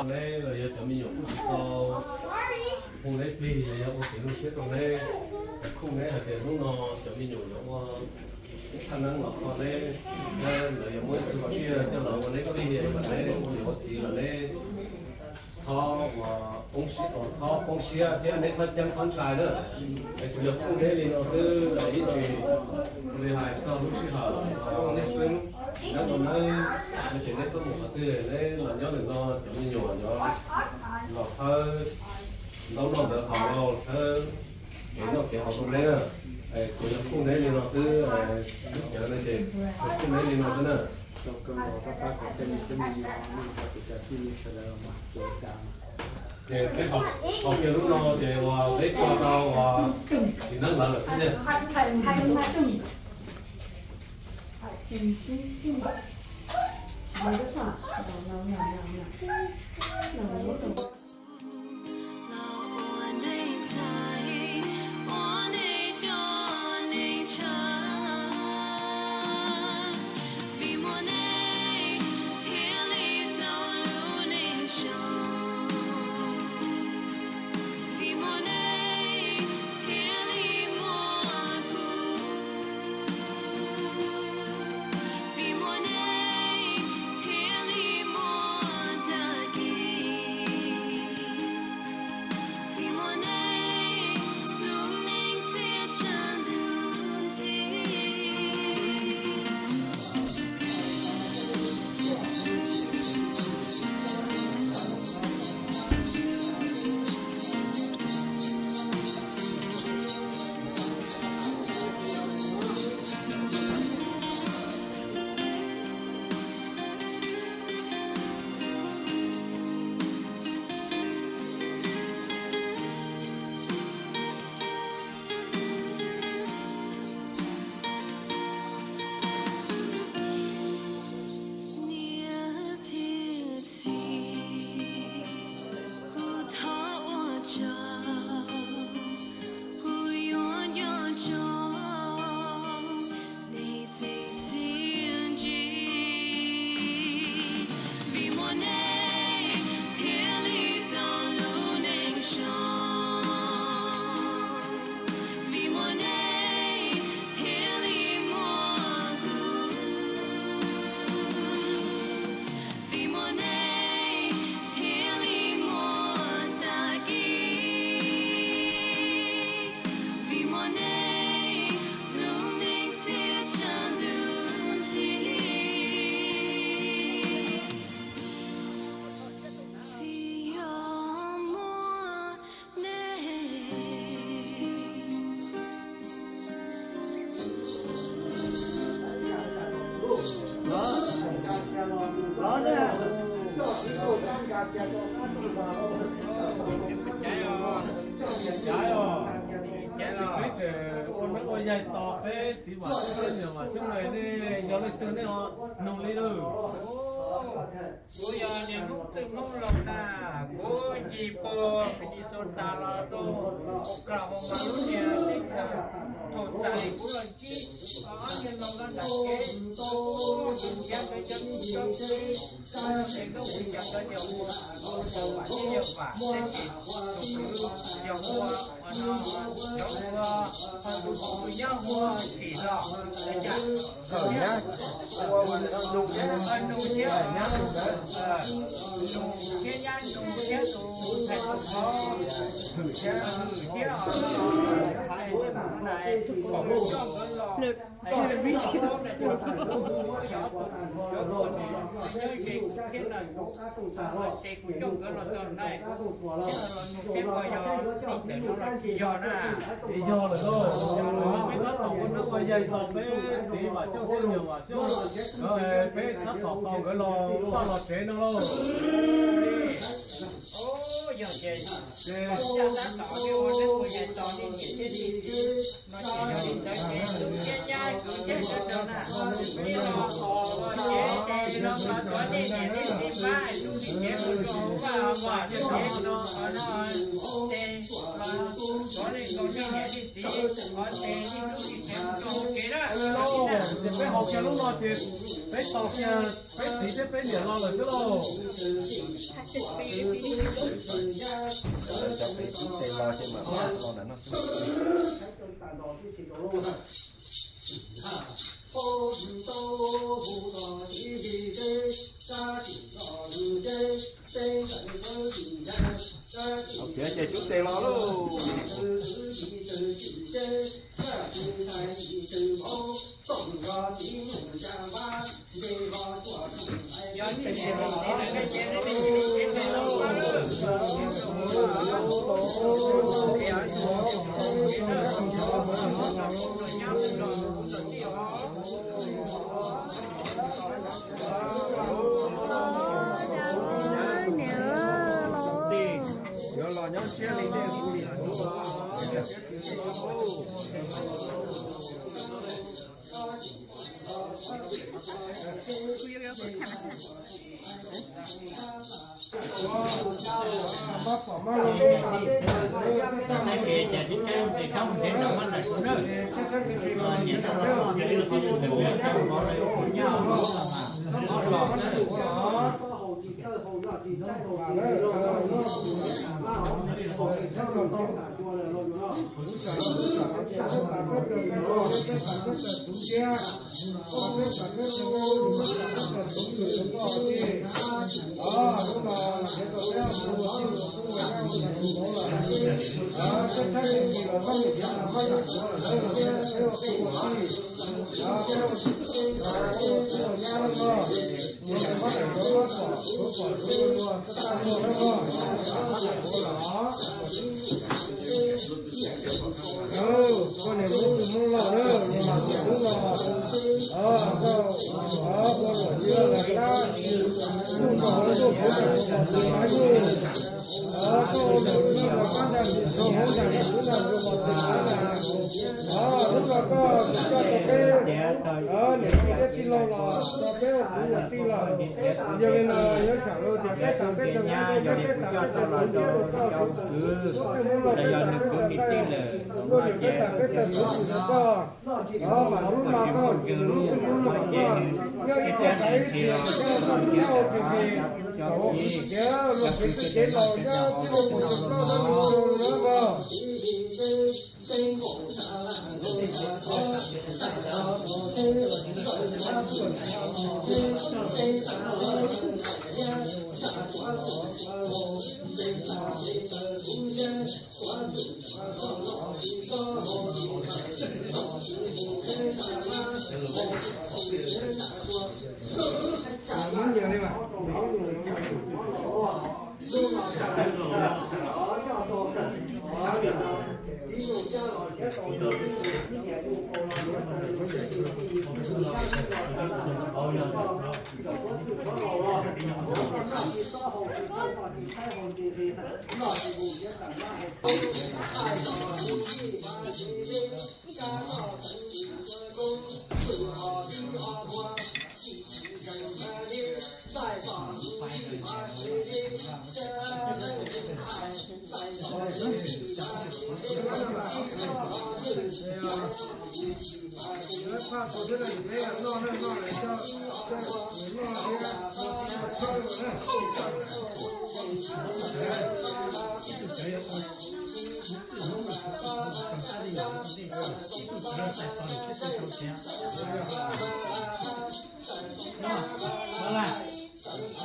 Neb los yog cov me nyuam kuj tsis tau hu neb plig, yog ua kev zoo siab rau neb, kuj neb hais tias hnub no cov me nyuam yuav ua thaj neeb los kho neb, lawv yuav muab ib tug tsiaj coj los ua neb plig, kom neb ua niam ua txiv los neb txhob ua, txhob poob siab thiab neb txhob ceeb txhob ntshai na. Es kuv yog kuj neb li no xwb, ib tsis li hais txog lub sij hawm neb tau neb, ces neb txhob mus qhov twg, neb los nyob ntawm no cov me nyuam yuav los txhawb ntaub noj ntawv haus, los txhawb kev noj kev haus rau neb. Kuv yog kuj neb li no xwb, lub cawv no ces kuj neb li no xwb na. Ces peb haus kiag lub no ces uas peb tso rau uas txiv neeb lawv lawm xwb tiag. Ua neeb ua yaig tos peb txiv Vam Xyooj thiab niam Vam Xyooj, nej yog leej twg nej ho nug li lawm? Kuv yog niag Hmoob Txwj Hmoob Lauj na, kuv ncig puag Minnesota los rau Oklahoma lub niag teb chaws. Thaum xais kuv los ntsib ob niag laus no nram kev, kuv thiab nkawd cov niam cov txiv, es nkawd mus cov nkawd yog ua, yog vam thiab yog vam thiab ces tus kwv yog ua, yog ua, tus kwv nyob ua tsim los, nug thiab, nug thiab, nug thiab nyab nug thiab tus ntxhais tus hlob, hwm thiab, hwm thiab, kom kuv coj nkawd los. Ces kuv coj nkawd los txog na, thiab los nug thiab puas yog tij tawm no los tsis yog na. Tsis yog lawm lauj, peb tab tom ua neeb ua yaig tos peb txiv Vam Xyooj thiab niam Vam Xyooj, peb tab tom tos nkawd los paj los tsev no lauj. Yog ces, ces tab tom li ua neej ua yaig tos li niam thiab li txiv no ces yog li ntawd ces tus thiab nyab kwv ntiag rau rau na, li los ces los cov nej niam nej txiv pab tus niam cev mus rau vaj mom rau cev no qhov no ces los cov nej nkaus nej niam nej txiv qhov ces nej lub txiv cev mus rau hauv kev na. Ces peb haus kiag lub no ces peb tos kiag peb txiv thiab peb niam los lawm xwb lauj. Cov pem tub tes los ces mam los ntawm no xwb. Hauv kiag ces tub tes los lauj. Yuav los nyob siab li nej kuv li. Yog li no, nyob tsam lus tias peb tam peb tug kwv, yog li kuv coj tau los rau cov kwv, los yog nws kwv niam tij lawm, thaum no ces peb tam peb tug kwv tij los koj, mam lub no koj, lub no koj, yog ib txhia tsis los koj cov kwv, cov kwv tij los yog tij laug tus tub los no.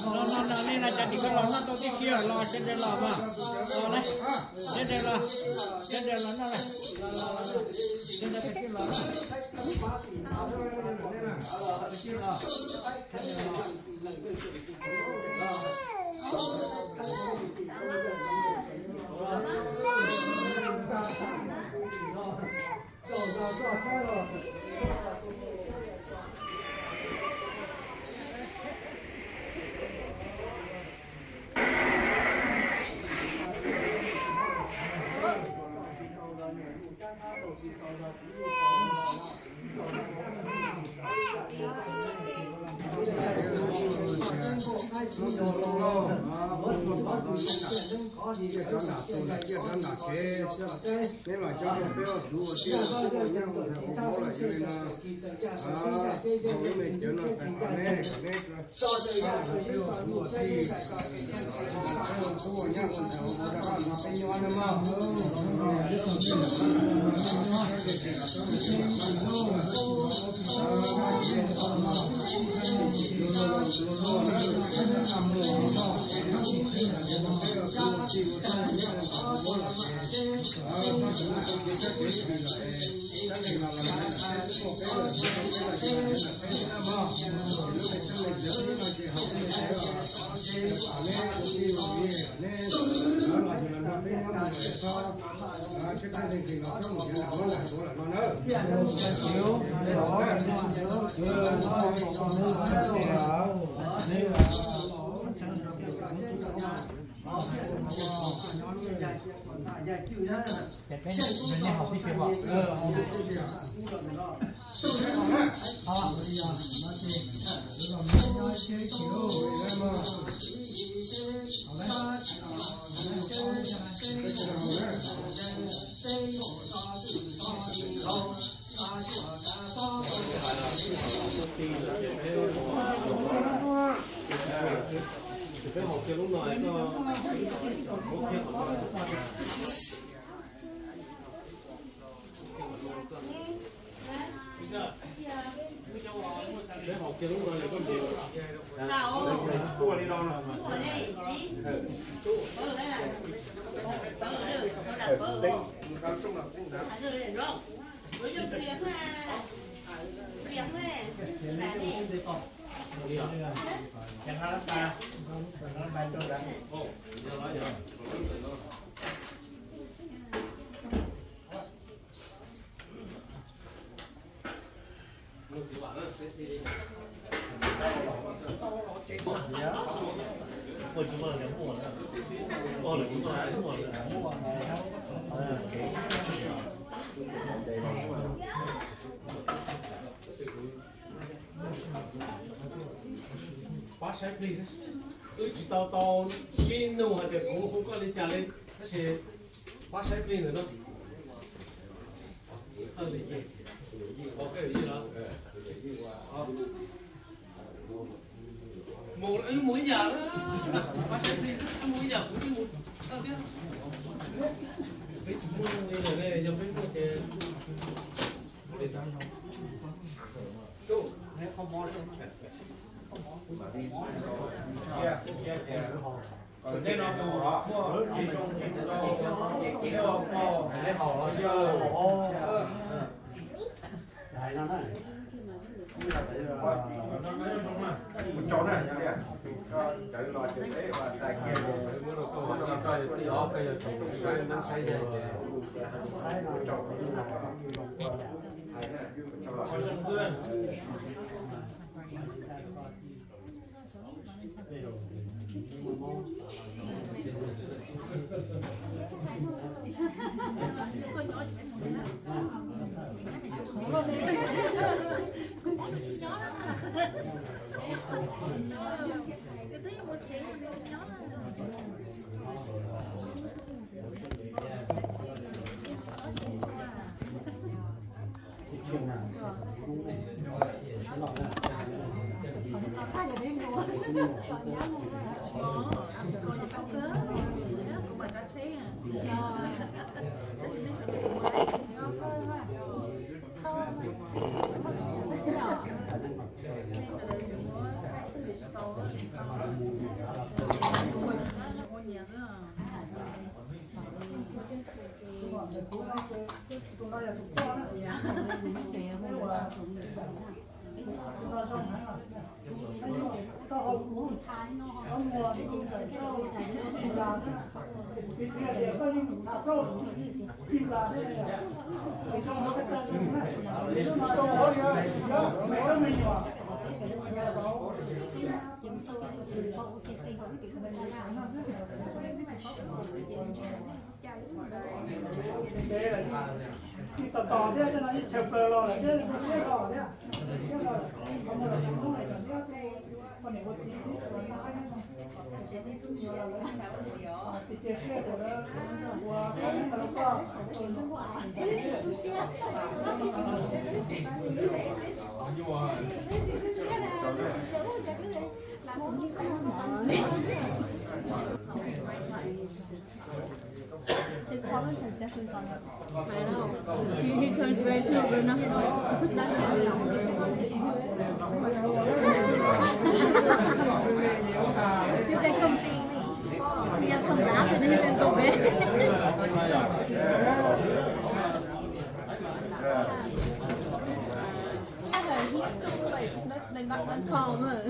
No no no, nej no cov tim koj los noj tau tib si los sawv daws los mas. Los na, sawv daws los, sawv daws los noj na. Sawv daws los na. Neb los coj peb ua tub ua tij, peb ua nyab ua ntxhais ua vauv lawm, yog li no, thaum lub me cawv no txais tos neb, kom neb peb ua tub ua tij, peb ua tub ua nyab ua ntxhais ua vauv rau peb nyuaj na mog. Pab saib plig, wb tsis tau tau sib nug hais tias kuv hu koj li cas li, tab sis pab saib plig ntawm no. Mus ib yam, pab saib plig mus ib yam kuv twb mus tshawb thiab. Peb tsis muaj li lawm ne, yog peb muaj ces Tos tos thiab, ib chaw plaws los lawm thiab, siab kho thiab. His tolerance has definitely gone up. I know. He, he turns red too, but not at all. He's like, come, yeah, come laugh, and then he went so red. Yeah, he's so, like, not, like, not uncomfortable.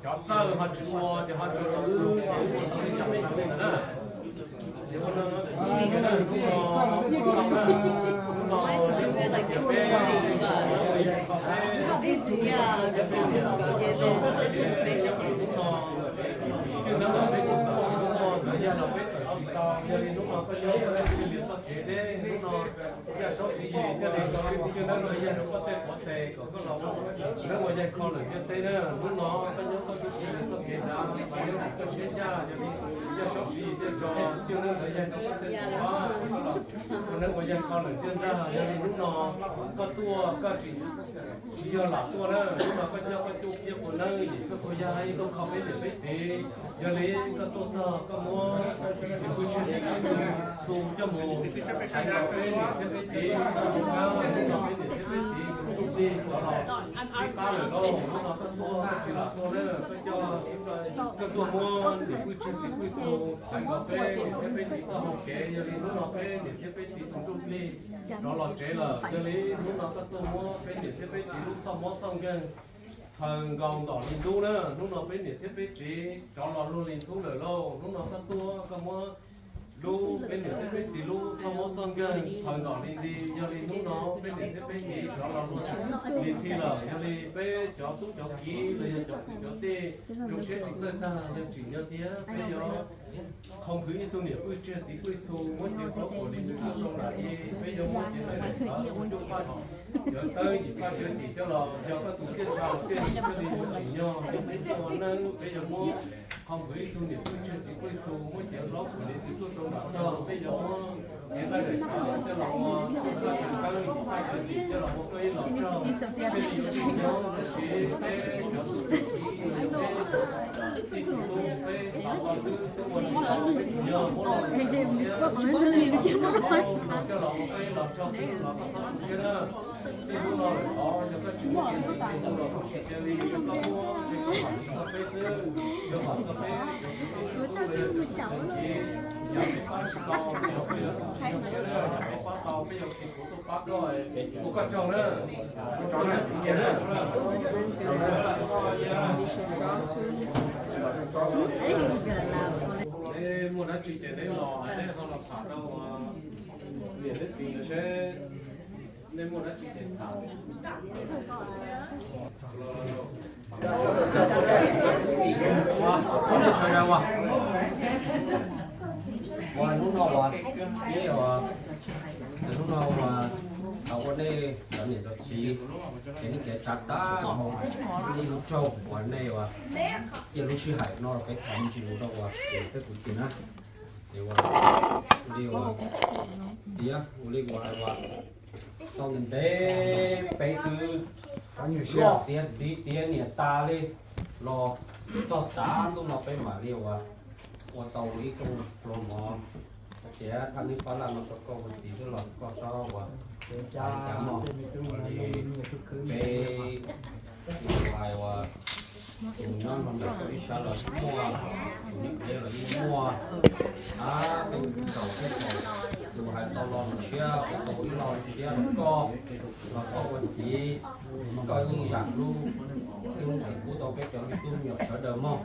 Cov txawj ho tsis ua ces ho tsis ua, wb ces wb ua tau li cov peb tug li ntawd na. Ces ua no, hnub no, hnub no, hnub no, peb, peb, peb, peb, hnub no, twb hnub no peb kuj txawm tsis muaj ntawv yag los peb txawm tsis tau, yog li hnub no koj nyob koj thiaj li txoj kev deb, hnub no Yaj Saub Siv Yis thiaj li tso Cwj Neeb ntawd yag rau koj tej qhov tes kom koj los ua neeb ua yaig kho lawm ntiaj teb na. Hnub no koj nyob koj tub Cwj Neeb txoj kev hnav, koj nyob vim koj siab ncaj, yog li Yaj Saub Siv Yis thiaj tso Cwj Neeb ntawd yag rau koj tej qhov tes kom koj los ua neeb ua yaig kho lawm ntiaj teb. Yog li hnub no koj tuaj koj tsis, tsis yog lam tuaj na, hnub no koj coj koj cuj ciaj ua neeb vim koj tuaj yag ib tug kho peb niam peb txiv. Yog li koj tuaj txog koj muab niam pwj tshiab txiv pwj txhu coj mus hais rau peb niam thiab peb txiv txoj hau qab, hnub no peb niam thiab peb txiv tus ntsuj plig rov los sib qab lawm lauj. Hnub no koj tuaj koj tsis lam tuaj na, koj coj, koj tuaj muab niam pwj tshiab txiv pwj txhu hais rau peb niam thiab peb txiv txoj hau kev. Yog li hnub no peb niam thiab peb txiv tus ntsuj plig rov los tsev lawm. Yog li hnub no koj tuaj muab peb niam thiab peb txiv lub txoj mob txoj nkeeg txhaws nkaus ntom li ntub na. Hnub no peb niam thiab peb txiv rov los luag li ntxhub lawm lauj. Hnub no koj tuaj koj muab lub peb niam thiab peb txiv lub txoj mob txoj nkeeg txhaws ntom li nti. Yog li hnub no peb niam thiab peb txiv rov los luag li ntxhi lawm. Yog li peb cov tub cov kiv los yog cov kwv cov tij, zoo siab tsis txawj tag, yog tsim nyog thiab peb yuav qhau nphwv ib tug niam pwj tshiab txiv pwj txhu muab cev plaub puas li nws tuaj rau nram i, peb yuav muab cev nqaij daim tawv, muab cuaj paj cawv tawb, yim paj cawv tim coj los, yog koj tus txiaj ntsha los txiaj ntsig thiaj li yuav tsim nyog. Yog peb txoj hau neeb peb yuav muab qhau nphwv ib tug niam pwj tshiab txiv pwj txhu muab cev plaub puas li nws tuaj rau nram tog, peb yuav muab cev nqaij daim tawv coj los ua cuaj paj cawv tawb, yim paj cawv tim coj los ua koj ib los tsaug. Peb tsis tsim nyog tab sis peb cov tub cov kiv los yog peb txij tus tub peb xav ua xwb twb ua tsis tau, peb tsim nyog muab los ua koj ib los tsaug xwb los koj txhob tu siab na. Txij hnub no lawm tod yog koj tsis muaj kev txhaum kev ntxhov los koj sim cia li, yog koj muab tseg koj pam txog peb xwb, yuav pam txog peb cov kwv tij txhua tus los yog cov kwv cov kiv, yog peb pab tsis tau peb yuav tu siab na, yog peb pab tau peb yuav khi kuv tuaj pab koj, ua koj tsaug na. Ua tsaug na, txiv Nyiaj na. Neb muaj dab tsi ces neb los, neb ho los tham rau niam thiab txiv ntawd seb neb muaj dab tsi ces tham. Ua, hnub no uas, hnub no uas, ua nej cov niam cov txiv, ces nej kev tsav tag hau, nej lub tsaug uas nej uas cia lub sij hawm no los peb tham me ntsis mus rau uas peb kuv txiv na. Ces ua li uas txiv, ua li uas hais uas tau ntev ntev peb twb loj tiav txiv tiav niam tas li los txog tav ntuj no peb mam li uas ua tau ib rooj pluag mov. Ces thaj neeb pab laj no rau koj ua txiv xwb los koj txhob ua li cas mog. Ua li peb ua hais uas tus nyob rau ntawm koj ib sab los yeej muaj, tus nyob deb los yeej muaj, ab peb zaum peb zaum, tus hais tau lo lus siab, tus tau ib lo lus siab rau koj los koj ua txiv, koj yeej zam lub txim lub ntshaw pub tau peb cov me tub me nyuam sawv daws mog.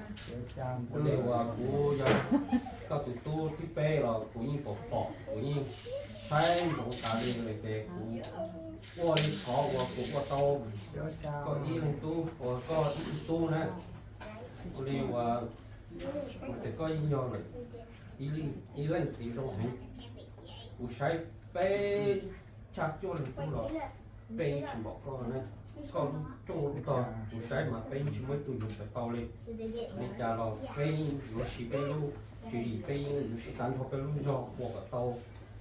Ua li uas kuv yog koj tus tub thib peb los kuv yeej pom pom, kuv yeej saib ntsoov tas li ces kuv ua li qhov uas kuv ua tau koj ib leeg tub uas koj ib tug tub na, ua li uas kuv tias koj yeej yog lawm ib leej txiv zoo heev. Kuv saib peb tshaj cuaj leeg tub los peb yeej tsis npaum koj na. Koj lub rooj lub tog kuv saib mas peb yeej tsis muaj ib tug yuav sawv tau li. Li cas los peb yeej yuav siv peb lub tswv yim, peb yeej yuav siv tag nrho peb lub zog ua kom tau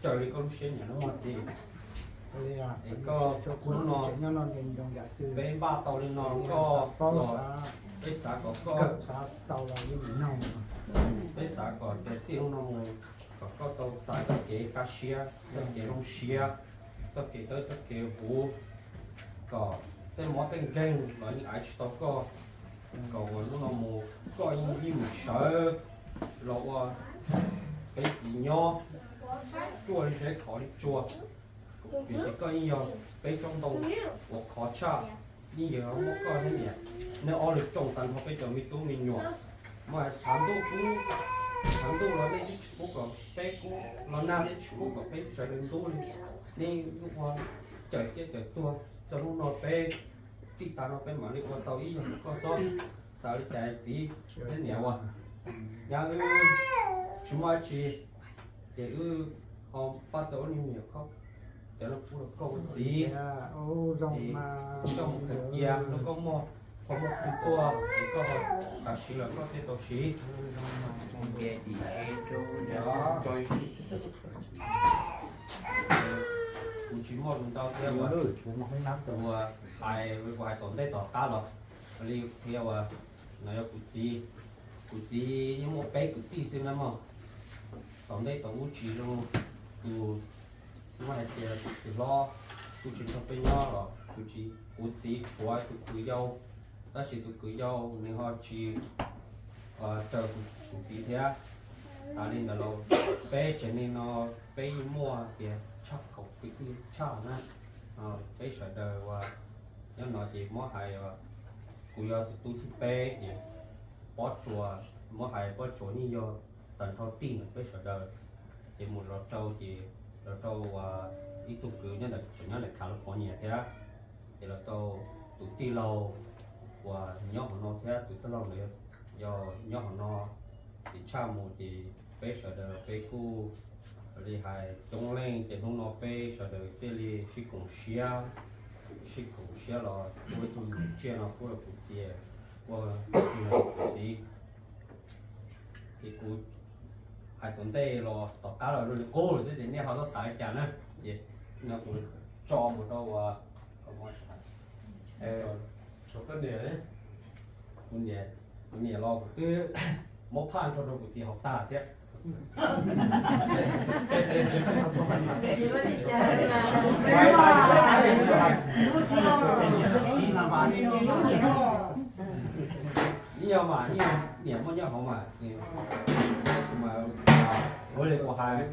raws li koj lub siab nyiam nawb mog txiv. Es koj hnub no peb npaj tau li no koj los, peb xav kom koj, peb xav kom tias txij hnub no mus kom koj tau txais txoj kev kaj siab, txoj kev zoo siab, txoj kev dawb txoj kev huv, kom tej mob tej nkeeg los yeej aiv tsis tau koj, kom uas hnub no mus koj yeej mus sawv los ua peb txiv nyob ruaj li zeb khov li tsua. Vim tias koj yeej yog peb tsob ntoo uas khov tshaj, yeej yog muab koj thiab niam, nej ob leeg rooj tag nrho peb cov me tub me nyuam. Mas tshav ntuj kub, tshav ntuj los nej twb tsis pub kom peb kub, los nag nej tsis pub kom peb sawv daws ntub li. Nej ua cawm ciaj cawm tuag txog hnub no peb txij tas no peb mam li ua tau ib yam koj txob, xav li cas txiv thiab niam ua. Nyab wb tsis muaj dab tsi, ces wb ho pab tau ua niam koj, cov no kuj los koj ua txiv, koj mus khaws cia los koj muaj qhov muaj khw tuaj es koj ho xav siv los koj thiaj tau siv. Kuv tsis muaj lus ntau thiab, kuv hais, kuv hais tom ntej tom qab los li qhia uas no yog kuv txiv, kuv txiv yeej muaj peb kwv tij xwb na mog. Tom ntej tom ub tsis zoo, tus muab hais tias tus txiv hlob kuj tsis nrog peb nyob los kuv txiv, kuv txiv tshuav tus kwv yau, tab sis tus kwv yau nws ho tsis raws kuv txiv thiab. Li ntawd los peb tsev neeg no peb yeej muaj tias tshaj kaum kwv tij tshaj na. Peb sawv daws uas nyob no ces muab hais, kuv yog tus tub thib peb ces Pob Tsuas, muab hais Pob Tsuas yeej yog tag nrho tij ntawm peb sawv daws. Ces mus los rau ces los rau uas ib tug kwv nyob ntawm, tseem nyob ntawm California thiab. Ces los rau tus tij laug uas nyob hauv no thiab, tus tij laug ntawd yog nyob hauv no. Ces tshaj mus ces peb sawv daws peb kuj li hais coob leej ces hnub no peb sawv daws thiaj li sib koom siab, sib koom siab los ua ib tug nyuam tsiaj no pub rau kuv txiv, ua kuv txiv. Ces kuv hais tom ntej los tom qab los zoo li qub lawm xwb ces nej ho txhob xav li cas na. Ces no kuv tso mus rau uas kuv niam, kuv niam los kuv twb muab phaj nrog rau kuv txiv haus tag thiab. Ib yog mas, ib yog niam muaj nyob hauv mas, tab sis mas ua li kuv hais,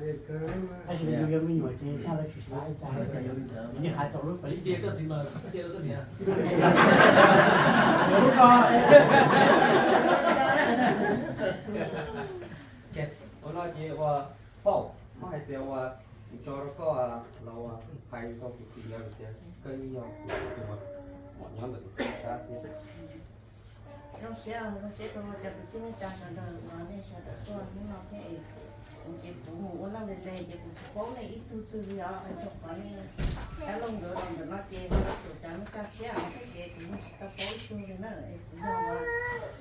ua no ces ua, Paul, muab hais tias ua, tso rau koj los ua hais rau kuv txiv yog tias koj yeej yog tus uas mom nyob ntawm kuv txiv sab thiab. Zoo siab zoo siab rau cov kwv tij neej tsa sawv daws uas nej sawv daws tuaj hnub no thiab es kuv ces kuv mus ua laj nte nte ces kuv tsis paub nej ib tug twg li os, rau qhov nej dab laug nkawd los ntawm no ces tus cov neej tsa siab os thiab ces kuv yeej tsis tau paub ib tug li na. Es kuv yog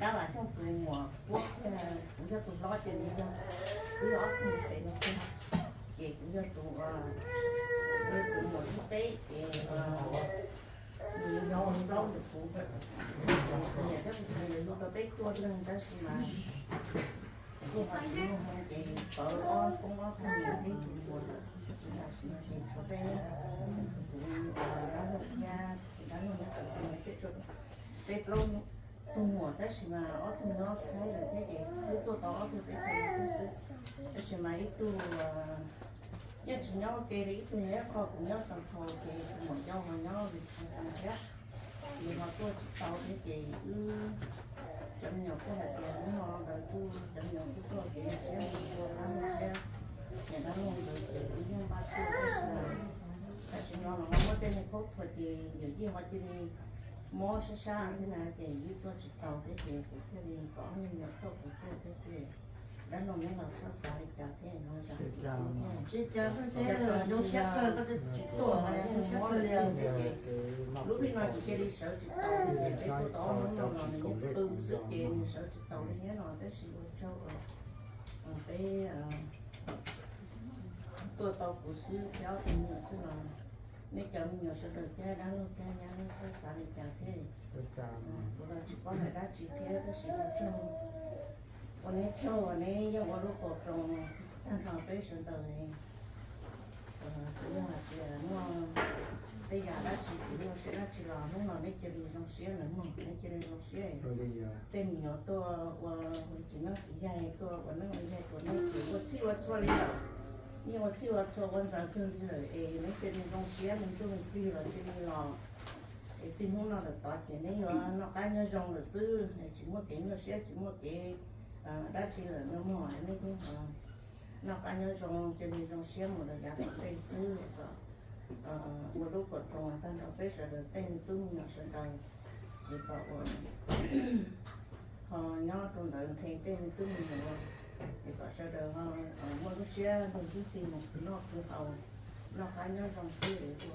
dab Vam Xyooj tus muam Puab, kuv yog tus hlob ces nws yog, kuv yog ob tug tsev no tiag. Ces kuv yog tus, kuv yog tus muam thib peb ces nws yog tus plaub ntawm kuv. Kuv niam thiab kuv txiv nws yug tau peb cuaj leeg tab sis mas kuv ho tsis muaj hmoo ces pawv ob poob ob tug niam thiab ib tug muam lawm. Tam sim no ces tshuav peb, kuv dab laug thiab, dab laug nyob Xas Thoos thiab, peb plaub tug muam tab sis mas ob tug nyob Thaib lawm thiab ces twb tuaj tau ob tug peb caug xwb. Tab sis mas ib tug yeej tsis nyob ua ke li, ib tug nyob qhov kuv nyob Xas Thoos ces tus muam yau ho nyob Wisconsin thiab. Ces ho tuaj tsis tau thiab ces wb cov me nyuam kuj hais tias hnub no ntawd kuj cov me nyuam kuj tuaj kev siab mus ua dab laug thiab, niam dab laug ntawd ces kuv yeej npaj tuaj tab sis mas Tam sim no los muaj tej neeg khaub thuas ces yawm yij ho cia li mob sab sab thiab na, ces yus tuaj tsis tau thiab ces kuv thiaj li kom ob me nyuam tuaj kuv tuaj thiab xwb. Dab laug neb los txhob xav li cas thiab no, zoo siab kawg, zoo siab kawg koj tsis tuaj, zoo siab kawg li thiab ces lub vij no ces cia li sawv tsis tau ces peb tuaj tau ob hnub no los nws yeej qw xwb ces nws sawv tsis taus li thiab no, tab sis ua tsaug peb tuaj tau kuv xwb thiab ob tug me nyuam xwb los nej cov me nyuam sawv daws thiab dab laug thiab nyab nej txhob xav li cas thiab. Kuv los tsis paub hais dab tsi thiab tab sis ua tsaug, ua neb tsaug uas neb yeej ua lub qauv roos tag nrho peb sawv daws. Kuv yog hais tias muaj tej yam dab tsi kuv muaj siab dab tsi los hnub no neb cia li zoo siab lawm mog, neb cia li zoo siab. Tej me nyuam tuaj ua txiv neeb txiv yaig tuaj ua neeb ua yaig tuaj, neb ua txhij ua txhua li lawm, yeej ua txhij ua txhua ua ntxaws kawg li lawm es neb cia li zoo siab, neb ntsuj nplig los cia li los. Es txij hnub no lawm tod ces neb yuav noj qab nyob zoo lawm xwb, tsis muaj kev nyuaj siab tsis muaj kev dab tsi lawm no mog, neb noj qab nyob zoo cia li zoo siab mus rau yav tom ntej xwb kom ua lub qauv roos tag nrho peb sawv daws tej me tub me nyuam sawv daws, es kom ua ho nyob rau ntawd nthe tej me tub me nyuam, es kom sawv daws ho muaj lub siab nrug tub txi mus khwv noj khwv haus, noj qab nyob zoo xwb.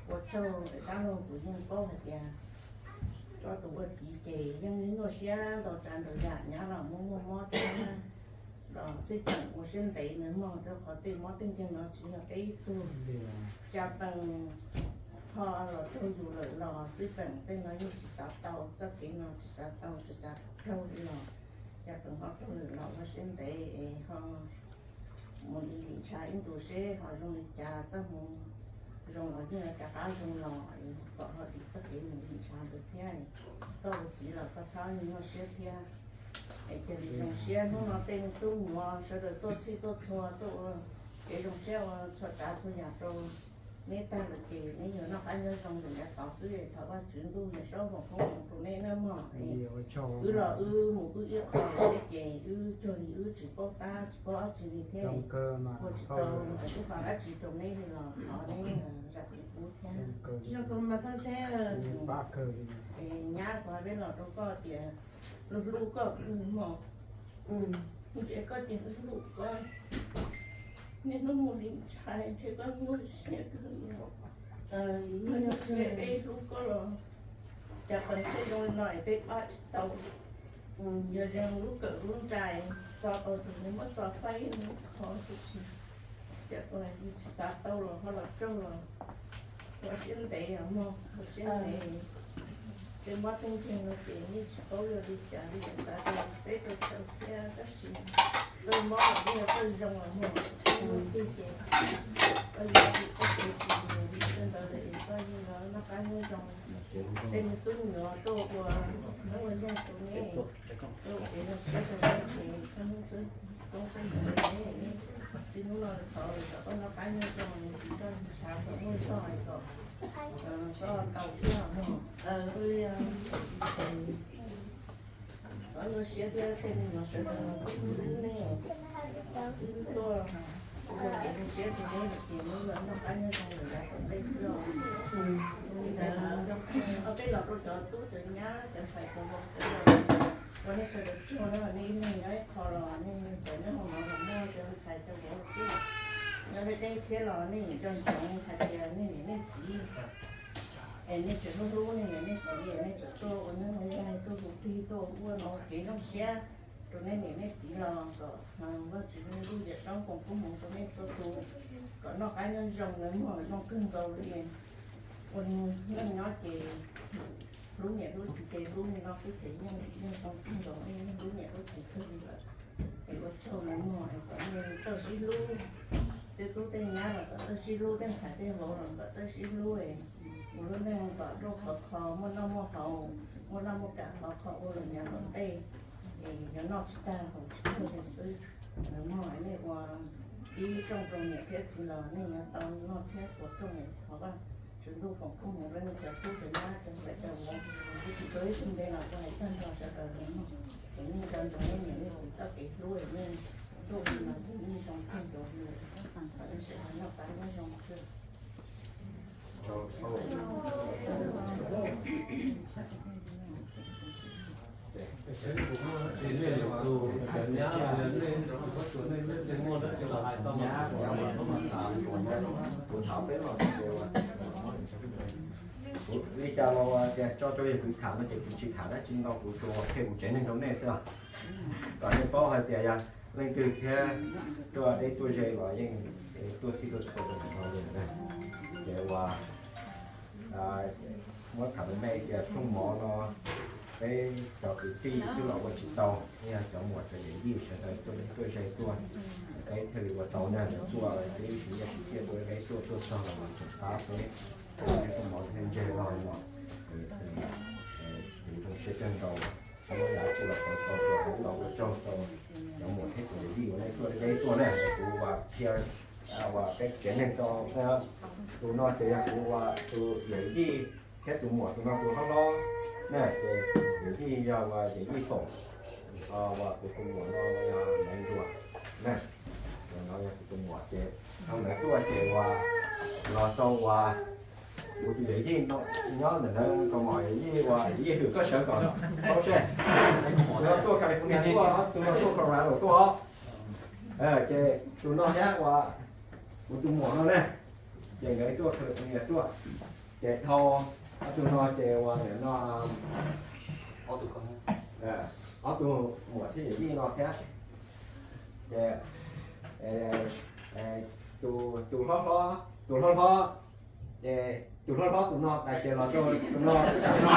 Ua tsaug dab laug, kuv yeej paub hais tias koj tus ua txiv ces yeej nyuaj siab ntau tsav ntau yam, nyab los muaj muaj mob thiab los xij peem ua siab ntev na mog, rau qhov tej mob tej nkeeg no tsis yog peb ib tug, cas peem ho los raug yus lawm los xij peem tej no yeej tsis xav tau, txoj kev no tsis xav tau tsis xav raug li los cas peem ho raug lawm los ua siab ntev es ho mus li lim ntsha ib ntus seb ho zoo li cas, txoj hmoov zoo los yeej yuav rov qab zoo los kom ho dim txoj kev mus li lim ntsha ntawd thiab. Koj ua txiv los koj txhob nyuaj siab thiab. Es cia li zoo siab hnub no tej me tub me nyuam sawv daws tuaj txhij tuaj txhua tuaj ua kev zoo siab ua txhua tsav txhua yam rau neb tag lawm ces neb yuav noj qab nyob zoo ntawm yav tod xwb. Thov Vajtswv ntuj Yawm Saub foom koob hmoov rau neb nawb mog. Wb los wb mus wb ib qho thiab ces wb cuag li wb tsis paub tab tsis paub dab tsi li thiab, ua tsis tau ib qho dab tsi rau neb li los thov neb zam txim pub thiab. Nyab kuv hais peb los rau koj tias luag hlub koj kawg mog, ntsia koj ces hlub koj, niaj hnub mus li ntshai ntshe koj nyuaj siab kawg li. Nyuaj siab peb hlub koj los cas peem thiaj zoo li no es peb pab tsis tau. Yog zoo lub kawm lub nra txo tau tus nws muab txo faib mus kho tab sis cas peem yus tsis xav tau los ho los raug los ua siab ntev os mog, ua siab ntev. Tej mob tej nkeeg no ces yeej tsis paub yog li cas li, xav rau teb rau chaw thiab tab sis txawj mob los yeej yog txawj zoo os mog. Txawj mob twg ces koj yuav tsis txawj kev tsis mus li tej ntawd es koj yeej yuav noj qab nyob zoo. Tej me tub me nyuam tuaj ua neeb ua yaig rau neb, tuaj ua kev zoo siab rau neb ces txhua hnub txhua hnub txhua hnub txhua hnub txhua hnub los thov kom koj noj qab nyob zoo, txiv koj ntshav kom muaj zog kom koj tau thiab mog. Txhob nyuaj siab thiab tej me nyuam sawv daws, wb tuaj ua kev zoo siab rau neb lawm ces neb yuav noj qab nyob zoo lawm yav tom ntej xwb os. Li ntawd, peb los rau cov tub cov nyab cov ntxhais cov vauv, ua nej sawv daws tsuag na, nej ib leeg nyob ib qho los nej cov nyob hauv no los muaj cov ntxhais cov vauv xwb. Nyob deb deb thiab los nej nco ntsoov hais tias nej niam nej txiv es nej tseem hlub hlub nej niam nej txiv, nej tseem tuaj ua neeb ua yaig tuaj hu plig tuaj ua no kev zoo siab rau nej niam nej txiv los kom Vajtswv ntuj Yawm Saub foom koob hmoov rau nej txhua tus, kom noj qab nyob zoo na mog, zoo kawg nkaus li. Ua neej nyob ces hlub niam hlub txiv ces hlub li no xwb ces yeej zoo kawg nkaus li, hlub niam hlub txiv kawg li lawm. Es ua tsaug na mog, es kom nej txawj sib hlub, tej tub tej nyab los kom txawj sib hlub, tej ntxhais tej vauv los kom txawj sib hlub, es ua lub neej kom dua khov kho, muaj noj muaj haus, muaj laj muaj kam khov kho ua los yav tom ntej es yuav noj tsis tag haus tsis tseg li xwb. Mog, nej ua ib rooj rau niam thiab txiv los nej yuav tau noj tshiab puas rooj. Thov Vajtswv ntuj foom koob hmoov rau nej cov tub cov nyab cov ntxhais cov vauv, ib tug ib tug npe los ua hais tag nrho sawv daws li mog. Ces nej nco ntsoov nej niam nej txiv txoj kev hlub, nej tuaj ua no ces nej zoo kawg nkaus li, kom nej sawv daws noj qab nyob zoo xwb. Li cas los tias tso rau yog kuv tham no ces kuv tsis tham dab tsi ntau, kuv tsuas qhia kuv tsev neeg rau nej xwb os. Kom nej paub hais tias yog leej twg thiab tuaj deb tuaj ze los yeej tuaj txhij tuaj txhua rau ntawm no li na. Ces uas muab tham me me tias rooj mov no peb cov kwv tij xwb los ua tsis tau, yog cov muam cov yawm yij sawv daws tuaj deb tuaj ze tuaj, peb thiaj li ua tau na. Lawv tuaj peb ib sim nyiaj sim txiaj tuaj deb tuaj tuaj txog los tseem pab peb rooj mov thiab ntseg los no. Kuv zoo siab kawg nkaus, txhob muab yam dab tsi los xav tau, ua tsaug rau cov muam thiab cov yawm yij uas nej tuaj deb tuaj na. Kuv uas qhia uas peb tsev neeg rau, tus no ces yog kuv uas tus yawm yij thiab tus muam tus no tus hlob hlob na, ces yawm yij yog uas yawm yij Foom, uas kuv tus muam no yog Maiv Nruas na. No yog kuv tus muam ces dhau ntawd tuaj ces uas los rau uas kuv tus yawm yij nyob ntawm ntawd, tus muam yawm yij uas yawm yij hwm koj sawv kom paub seb, tus no tuaj California tuaj, tus no tuaj Colorado tuaj. Ces tus no thiab uas kuv tus muam no ne, ces nkawd tuaj California tuaj. Ces dhau ob tug no ces uas nim no ob tug muam thiab yawm yij no thiab, ces tus hlob hlob, tus hlob hlob, ces tus hlob hlob tus no tas ces los rau tus no tsam no.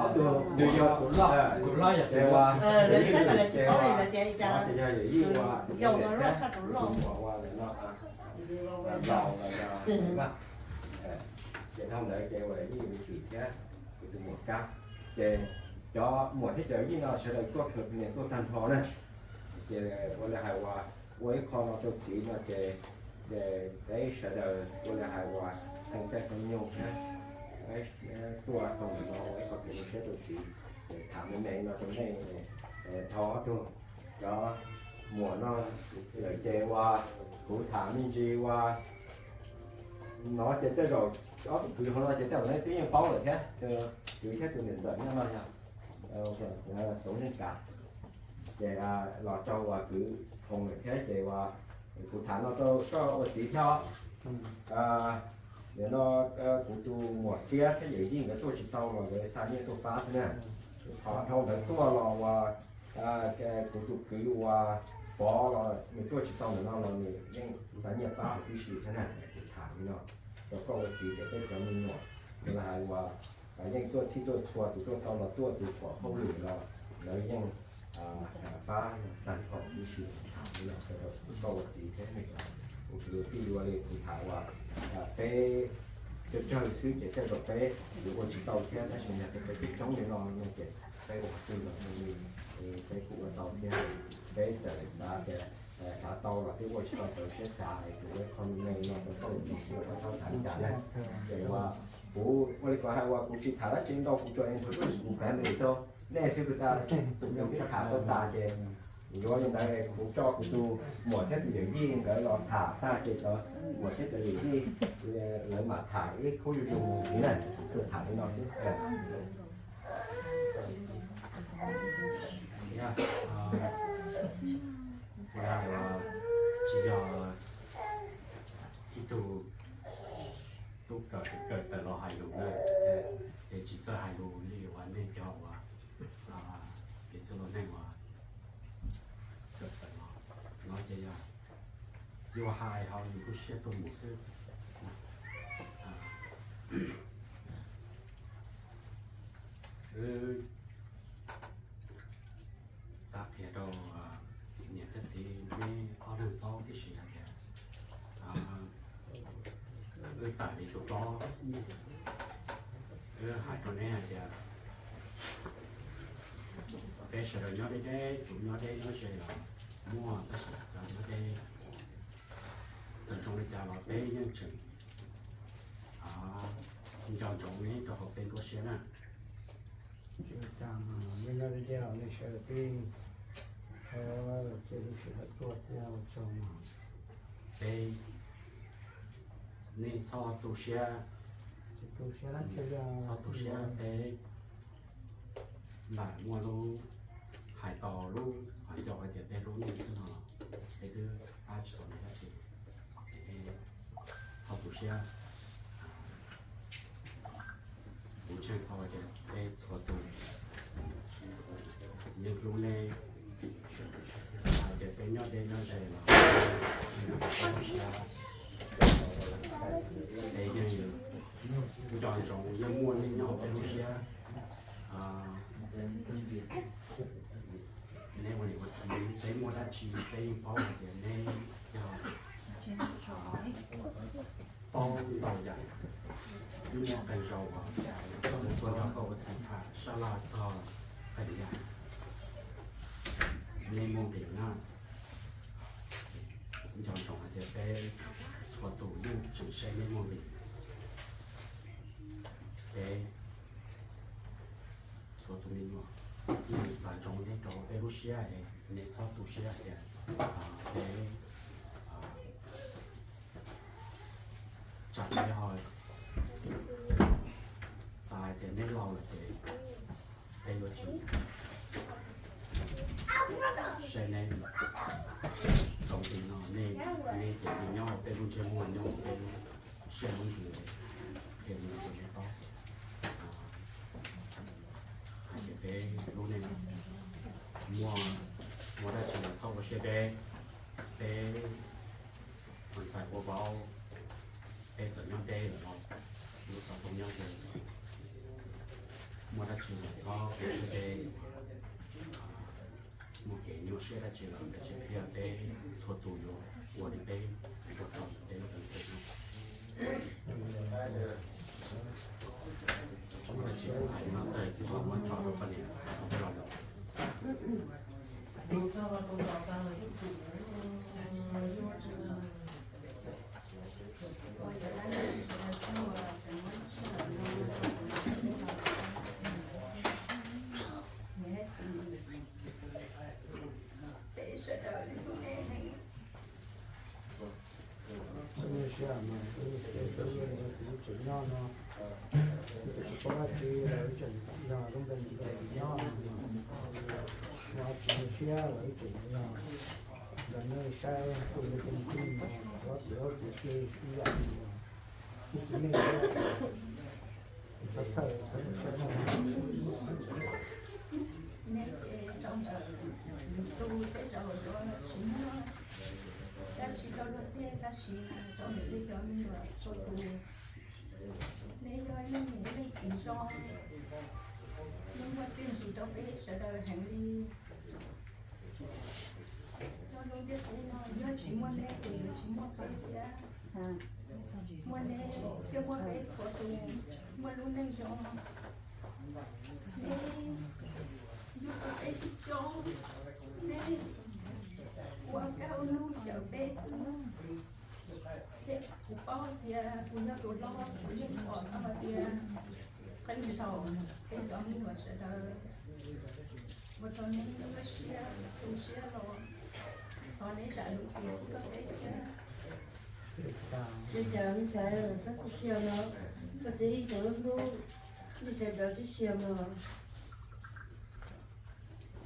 Ob tug nws yog tus loj, tus loj yog tus loj, ces yog yawm yij ua, tus muam ua no, laus los yog vaj. Ces dhau ntawd ces ua yij ua tshwm thiab kuv tus muam kab. Ces cov muam thiab cov yij no sawv daws tuaj khwv niam tuaj tag nrho na. Ces ua li hais uas ua ib qho no rau txiv no ces peb sawv daws ua li hais uas qee caij qee nyoog thiab tuaj rau ntawm no ua ib qho kev zoo siab rau txiv. Ces tham me me no rau nej, dhau ob tug cov muam no lawm ces uas kuv tham me ntsis uas no ces tej zaum ob tug kwv hauv no ces tej zaum nej twb yeej paub lawm thiab, kwv thiab tus niam ntxawm nyob no yog Txoov Zeej Kav. Ces los rau uas kwv Thoom lawm thiab ces uas kuv tham no rau koj ua txiv thiab. Nim no kuv tus muam Kiab thiab yawm yij nkawd tuaj tsis tau los nkawd xa nyiaj tuaj pab thiab na. Thov dhau ntawd tuaj los uas kuv tus kwv uas Pov los nws tuaj tsis tau ntawm no los nws yeej xa nyiaj pab huv tib si thiab na. Kuv tham li no rau koj ua txiv tias peb cov me nyuam los hais uas yeej tuaj txhij tuaj txhua, tus tuaj tau los tuaj, tus pom hauj lwm los lawv yeej pab tag nrho tib si. Tham li no rau koj ua txiv thiab kuv tus kwv tij ua li kuv tham uas peb tsawg tsawg xwb ces tej zaum peb yuav ua tsis tau thiab, tab sis yog tias peb coob coob li no no ces peb ua qhov twg los li peb kuj ua tau thiab. Peb txawm xav tias xav tau los twb ua tsis tau, txawm siab xav es kuv ua qho me me no rau koj ua txiv xwb, koj txhob xav li cas na. Ces uas kuv ua li kuv hais uas kuv tsis tham dab tsi ntau, kuv tsuas introduce kuv family rau nej xwb, kuv tas tus kwv tij tham tau tas ces yuav li ntawd kuv coj kuv tus muam thiab tus yawm yij nkawd los tham tag ces cov muam thiab cov yawm yij lawv mam tham ib khub zuj zus mus ntxiv na. Kuv tham li no xwb. Tsis yog ib tug tub kawm kawm tawm los hais lus na, ces tsis txawj hais lus li uas nej cov uas kev txwj laus neeg uas kawm tawm los no ces yog yuav hais ho yus lub siab tuaj mus xwb. Wb xav qhia rau niam thiab txiv neb ob leeg paub tib si hais tias wb tawm li tus hlob, wb hais rau neb hais tias peb sawv daws nyob deb deb, tus nyob deb nyob ze los muaj, tab sis cov nyob deb txawm zoo li cas los peb yeej tseem Nco ntsoov nej rau hauv peb nruab siab na. Tsis ua cas, nej nyob deb deb los nej sawv daws peb txhawb txhua lub sij hawm tuaj thiab ua tsaug mog. Peb, nej txhob tu siab, txhob tu siab, peb lam muaj lub hais tau lub qhov ncauj hais tias peb hlub nej xwb no, peb twb pab tsis tau nej dab tsi. Txhob tu siab. Kuv ntseeg tau tias peb txhua tus yeej hlub nej, txawm hais tias peb nyob deb nyob ze los tsis nco peb lub siab, peb yeej nco ntsoov yeej muaj nej nyob hauv peb lub siab. Nej ua niam ua txiv, peb muaj dab tsi peb yeej paub hais tias nej yog paub ntau yam, yeej muaj qee zaus uas tuaj nrog koj ua txiv tham sab laj txog qee yam, nej muaj nqis na. Nco ntsoov hais tias peb txhua tus yeej tseem saib nej muaj nqis. Peb txhua tus me nyuam yeej xav ntsoov nej rau peb lub siab es nej txhob tu siab hais tias peb tsam peb ho xav hais tias neb laus lawm ces peb yuav tsis saib neb zoo li no, nej, nej txawm li nyob peb lub ntsej muag nyob peb lub siab lub ntsws, ces nws tsis paub hais tias peb hlub nej. Muaj, muaj dab tsi los txhob ua siab deb, peb ua ntxhais ua vauv, peb txawm nyob deb lawm los lub xov tooj nyob ze, muaj dab tsi los txhob ua siab deb. Muaj kev nyuaj siab dab tsi los kav tsij qhia, peb txhua tus yuav ua li peb ua tau peb lub peev xwm no. Muaj dab tsi hais no xwb, tsis muab tso rau poj niam, peb los lawm. Txhob nyuaj siab mas, txiv tseem nyob no, tsis paub dab tsi los tseem yog lub npe nyob no, tsis nyuaj siab los tseem yog ntawm nej saib kuj yog tus tij no, los txiv txiv tij ib yam li txiv nej txhob txhawj txhob nyuaj siab. Nej ces rau ntawm lwm tus tej zaum yuav tsis muaj dab tsi rau luag tej, tab sis rau ntawm nej cov me nyuam txhua tus, nej yog ib leej niam ib leej txiv zoo, nej muaj txiaj ntsig rau peb sawv daws heev li. Nyob lub ntiaj teb no yog tsis muaj neb ces yuav tsis muaj peb thiab. Muaj neb thiaj muaj peb txhua tus, muaj lub neej zoo. Neb yug tau peb tib coob, neb ua kab ua nug xyaum peb xwb. Thiab kuv paub tias kuv yog tus hlob, kuv yeej pom tau hais tias qee zaum peb cov me nyuam sawv daws ua rau neb nyuaj siab tu siab los thov neb zam lub txim pub rau peb thiab. Tsis cas me ntxhais, txhob tu siab no, koj txiv ib txwm hlub nej sawv daws tib si mog.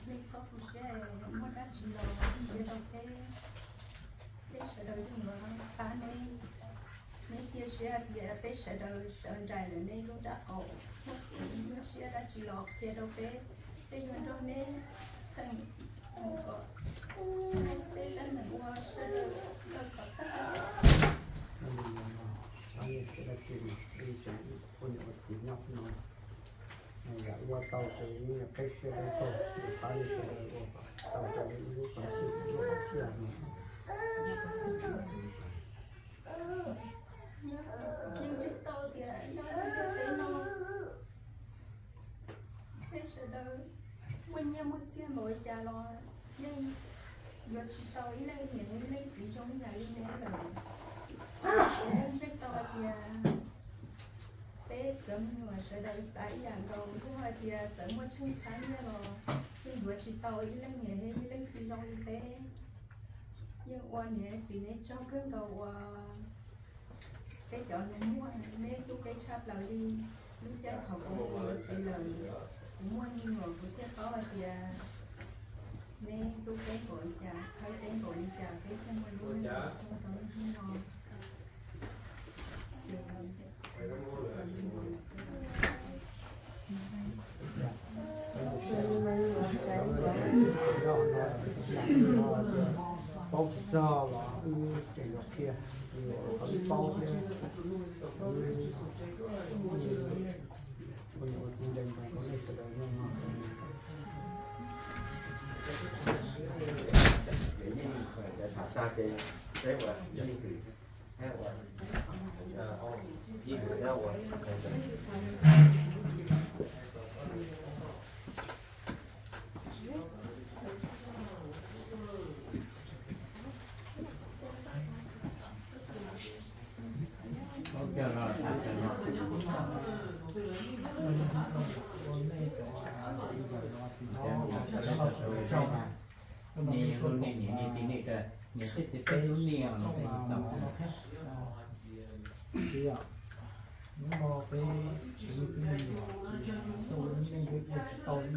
Nej txhob tu siab, muaj dab tsi los qhia rau peb, peb sawv daws yeej yuav pab neb. Neb cia siab tias peb sawv daws sawv nraim lawm neb lub nrab qaum, muaj kev nyuaj siab dab tsi los qhia rau peb, peb yuav nrog neb txheem mus kom txog peb teeb meem ua sawv daws tau kom tag. Yam ua tau ces yeej qhib siab ua tsaug, pab nej sawv daws ua tau rau ib lub peev xwm lub hom phiaj no. Yeej ntseeg tau tias nyob hauv ntiaj teb no, peb sawv daws muaj nyiaj muaj txiaj npaum li cas los yeej yuav tsis tau ib leej niam ib leej txiv zoo ib yam li neb lawm. Yeej ntseeg tau hais tias peb Cov me nyuam sawv daws xav ib yam nkaus, kuj hais tias txawm muaj tsheej txhab nyiaj los yeej yuav tsis tau ib leej niam thiab ib leej txiv zoo li peb. Yeej ua niam txiv neb tsaug kawg nkaus uas peb cov nus muag neb hlub peb tshaj plaws li. Lub caij thaum kuv yuav txiv lawm, kuv muaj me nyuam kuv thiaj paub hais tias neb hlub peb npaum li cas, txhawb peb npaum li cas, peb thiaj muaj lub neej txoj rau niaj hnub no. Paub tsis txog los wb tseem los qhia, qhov wb paub thiab. Ua txiv ntees rau nej sawv daws mloog no. Hnub no peb tsev neeg twb me nyuam, txoj ua neej peb ua tsis tau ib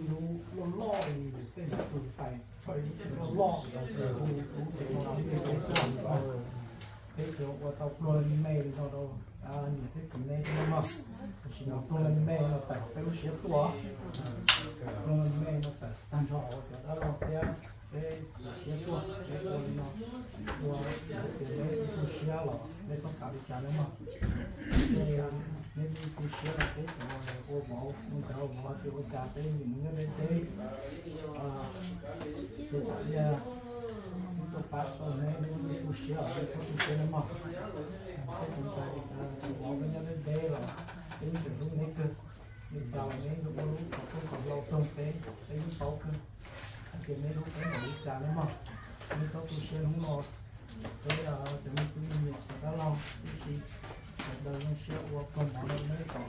lub loj loj li tej tus tais, txhoj ib lub loj loj li tus hu tus ub ces no peb tuaj, peb tsuas ua tau pluag li me me li no rau niam thiab txiv neb xwb mog. Tam sim no pluag li me me no tawm peb lub siab tuaj, pluag li me me no tawm tag nrho hauv cov dab laug thiab peb siab tuaj, peb ua li no, ua hais tias neb tu siab los nej txhob xav li cas nawb mog. Neb tu siab los peb cov ua vauv ua ntxhais ua vauv hais tias ua cas peb nim no nyob deb deb, tsis tawm li, peb tuaj pab tau neb, neb tu siab los neb txhob tu siab nawb mog. Peb tus ntxhais tus vauv peb nyob deb deb los peb yeej tseem hlub neb kawg. Li cas los neb yuav ua lub kom tuaj kom hlau rau peb, peb yeej paub kawg hais tias neb hlub peb npaum li cas nawb mog. Neb txhob tu siab hnub no peb cov me tub me nyuam cov dab laug tib si, sawv daws zoo siab ua kawg mov rau neb kom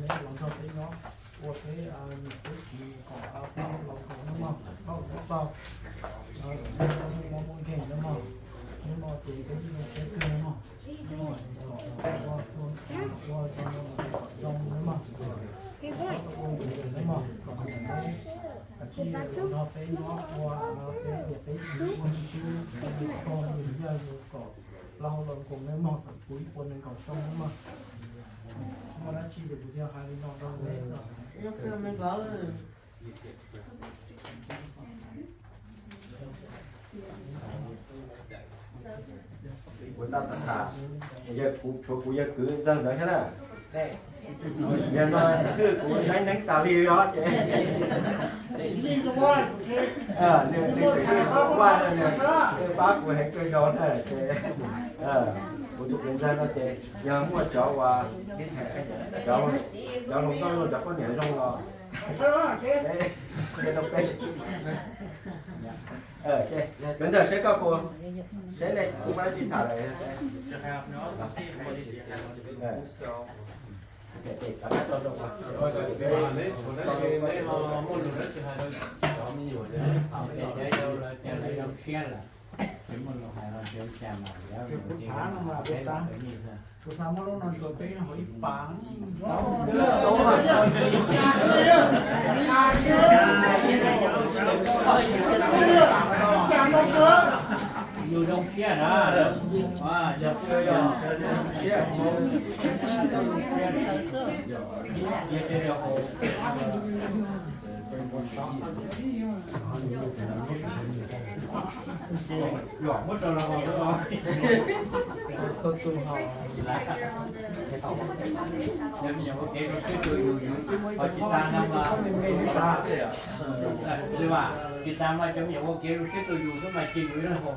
neb los nrog peb nyob, ua peb niam peb txiv kom peb laus nkaus nawb mog, paub txhob paug, txhob muaj mob muaj nkeeg nawb mog. Hnub no ces peb yeej zoo siab kawg nawb mog. Ua zoo nawb mog, txhob ua ntxiv nawb mog, kom neb, kom txij los nrog peb nyob ua peb niam peb txiv ua me tub me nyuam, yog yus kom plaub hau los nkoos nawb mog, kom kuv ib puas nees nkaum xyoo nawb mog. Tsis muaj dab tsi ces kuv thiaj hais li no rau neb xwb. Kuv tab tom tham, yog kuv tshuav kuv yawg kwv ntxawg ntawd thiab na. Yog no twb kuv neeb neeb tas li os ces, nws, nws tseem ua vaj no, nws pab kuv heev kawg nkaus na ces, kuv tus kwv ntxawg no ces yog muaj cov uas, cov hluas nkauj los cov poj niam zoo los, kwv ntxawg seb koj puas, seb nej kuv pab tsis tham lawm. Kuv xav muab lub no ntsuas peb hauv ib pas. Yus zoo siab na, yog siab, muab rau los. Cov me nyuam ua kev rau siab rau yus, yus ho tsis tas no mas, tsis tas mas cov me nyuam ua kev rau siab rau yus xwb mas cia yus ib leeg haus.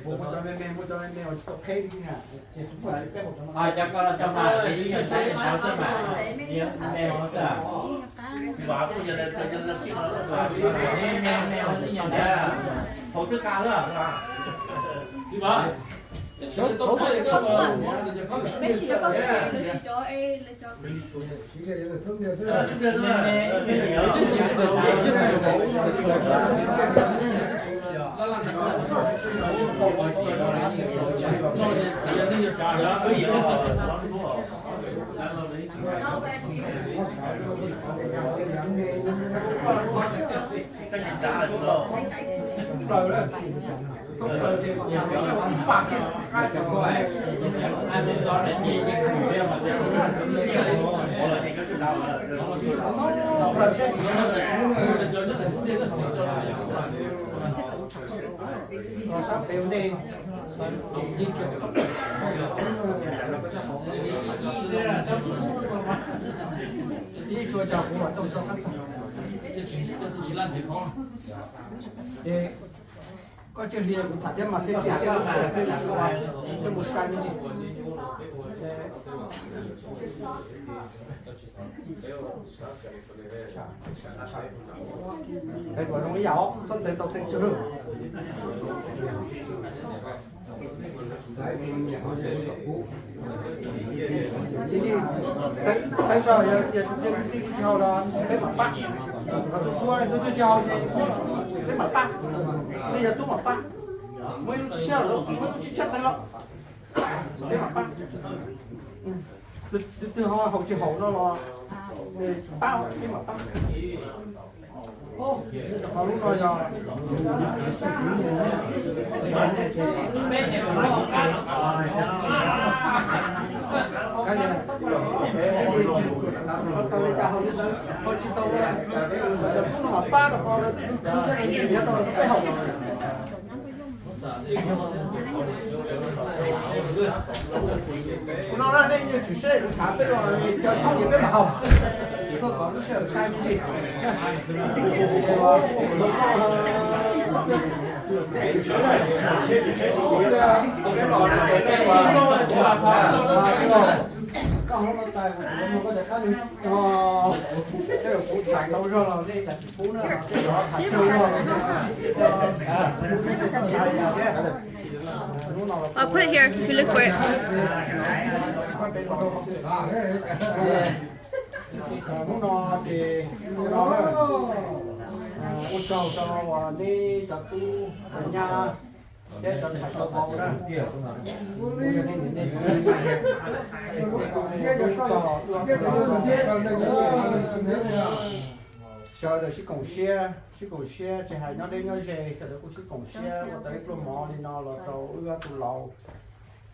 Muab cov me me, muab cov me me uas tsis tau qheb li na, ces tsis muaj peb hauv cov no. Cov ko los cov mas, ib yam saib cov cov mas, me hauv cov. Hauv twb qa lawm. Sab pem ntej, ib tshua cov kuv mam txog txog qab txog. Ces koj cia li kuv tham thiab mas thiaj tsis thiaj lub sij hawm peb mus sai me ntsis. Peb puas zoo ib yam os, txhob ntes tau teeb tsawg lawm. Teeb zog yog tsis hau los peb mam pab, qhov txhua txhua nej twb tsis hau ces peb mam pab, nej yog tub mam pab, muaj ib lub tsib tshab los muaj ib lub tsib tshab teeb los peb mam pab. Tus twg ho haus tsis haum no los pab, peb mam pab. Rau qhov lub no yog tau li cas haus li ntawd, haus tsis tau, cov tub no mam pab rau qhov lawv twb yug tub thiab lawv yeej nrhiav tau lawv peb haus. Kuv no nej yeej tsis seb kuv xav peb los cov thoob ces peb mam haus, tuaj kom lub sij hawm sai me ntsis. Kuv tham tau zog los nej cas tsis pub na, tej zaum tham tau zog. I'll put it here if you look for it. Hnub no ces ua tsaug rau nej cov tub cov nyab thiab cov ntxhais cov vauv na, kuv yog nej niam nej txiv, nej kuj txog sawv daws sib koom siab, sib koom siab tsis hais nyob deb nyob ze, sawv daws kuj sib koom siab ua tau ib pluag mov li no los rau wb ob tug laus.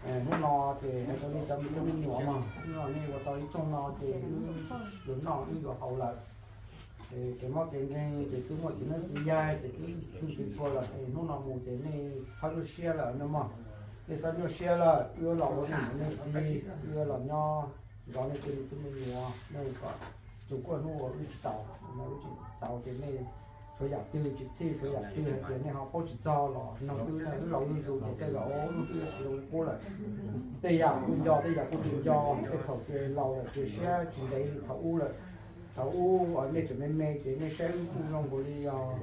Hnub no ces hais rau nej cov me tub me nyuam mog, hnub no nej ua tau ib rooj no ces wb yuav noj wb yuav haus lawm. Kev mob kev nkeeg ces twb muaj txiv neeb txiv yaig ces twb txhij txhua lawm, hnub no mus ces nej txhob nyuaj siab lawm no mog. Nej txhob nyuaj siab lawm, wb los ua nej niam nej txiv, wb los nyob zov nej tej me tub me nyuam, nej kom txog kuj hnub uas wb tsis tau, wb tsis tau ces nej tshuav yam twg tsis txhij, tshuav yam twg hais tias nej ho paub tsis txog los nug wb, wb laus zuj zus ces tej zaum wb twb tsis zoo li qub lawm. Tej yam kuj nco, tej yam kuj tsis nco, tej thaum ces laus lawm ces siab tsis ntev li thaum ub lawm. Thaum ub nej tseem me me ces nej saib wb kuj zoo nkaus li yog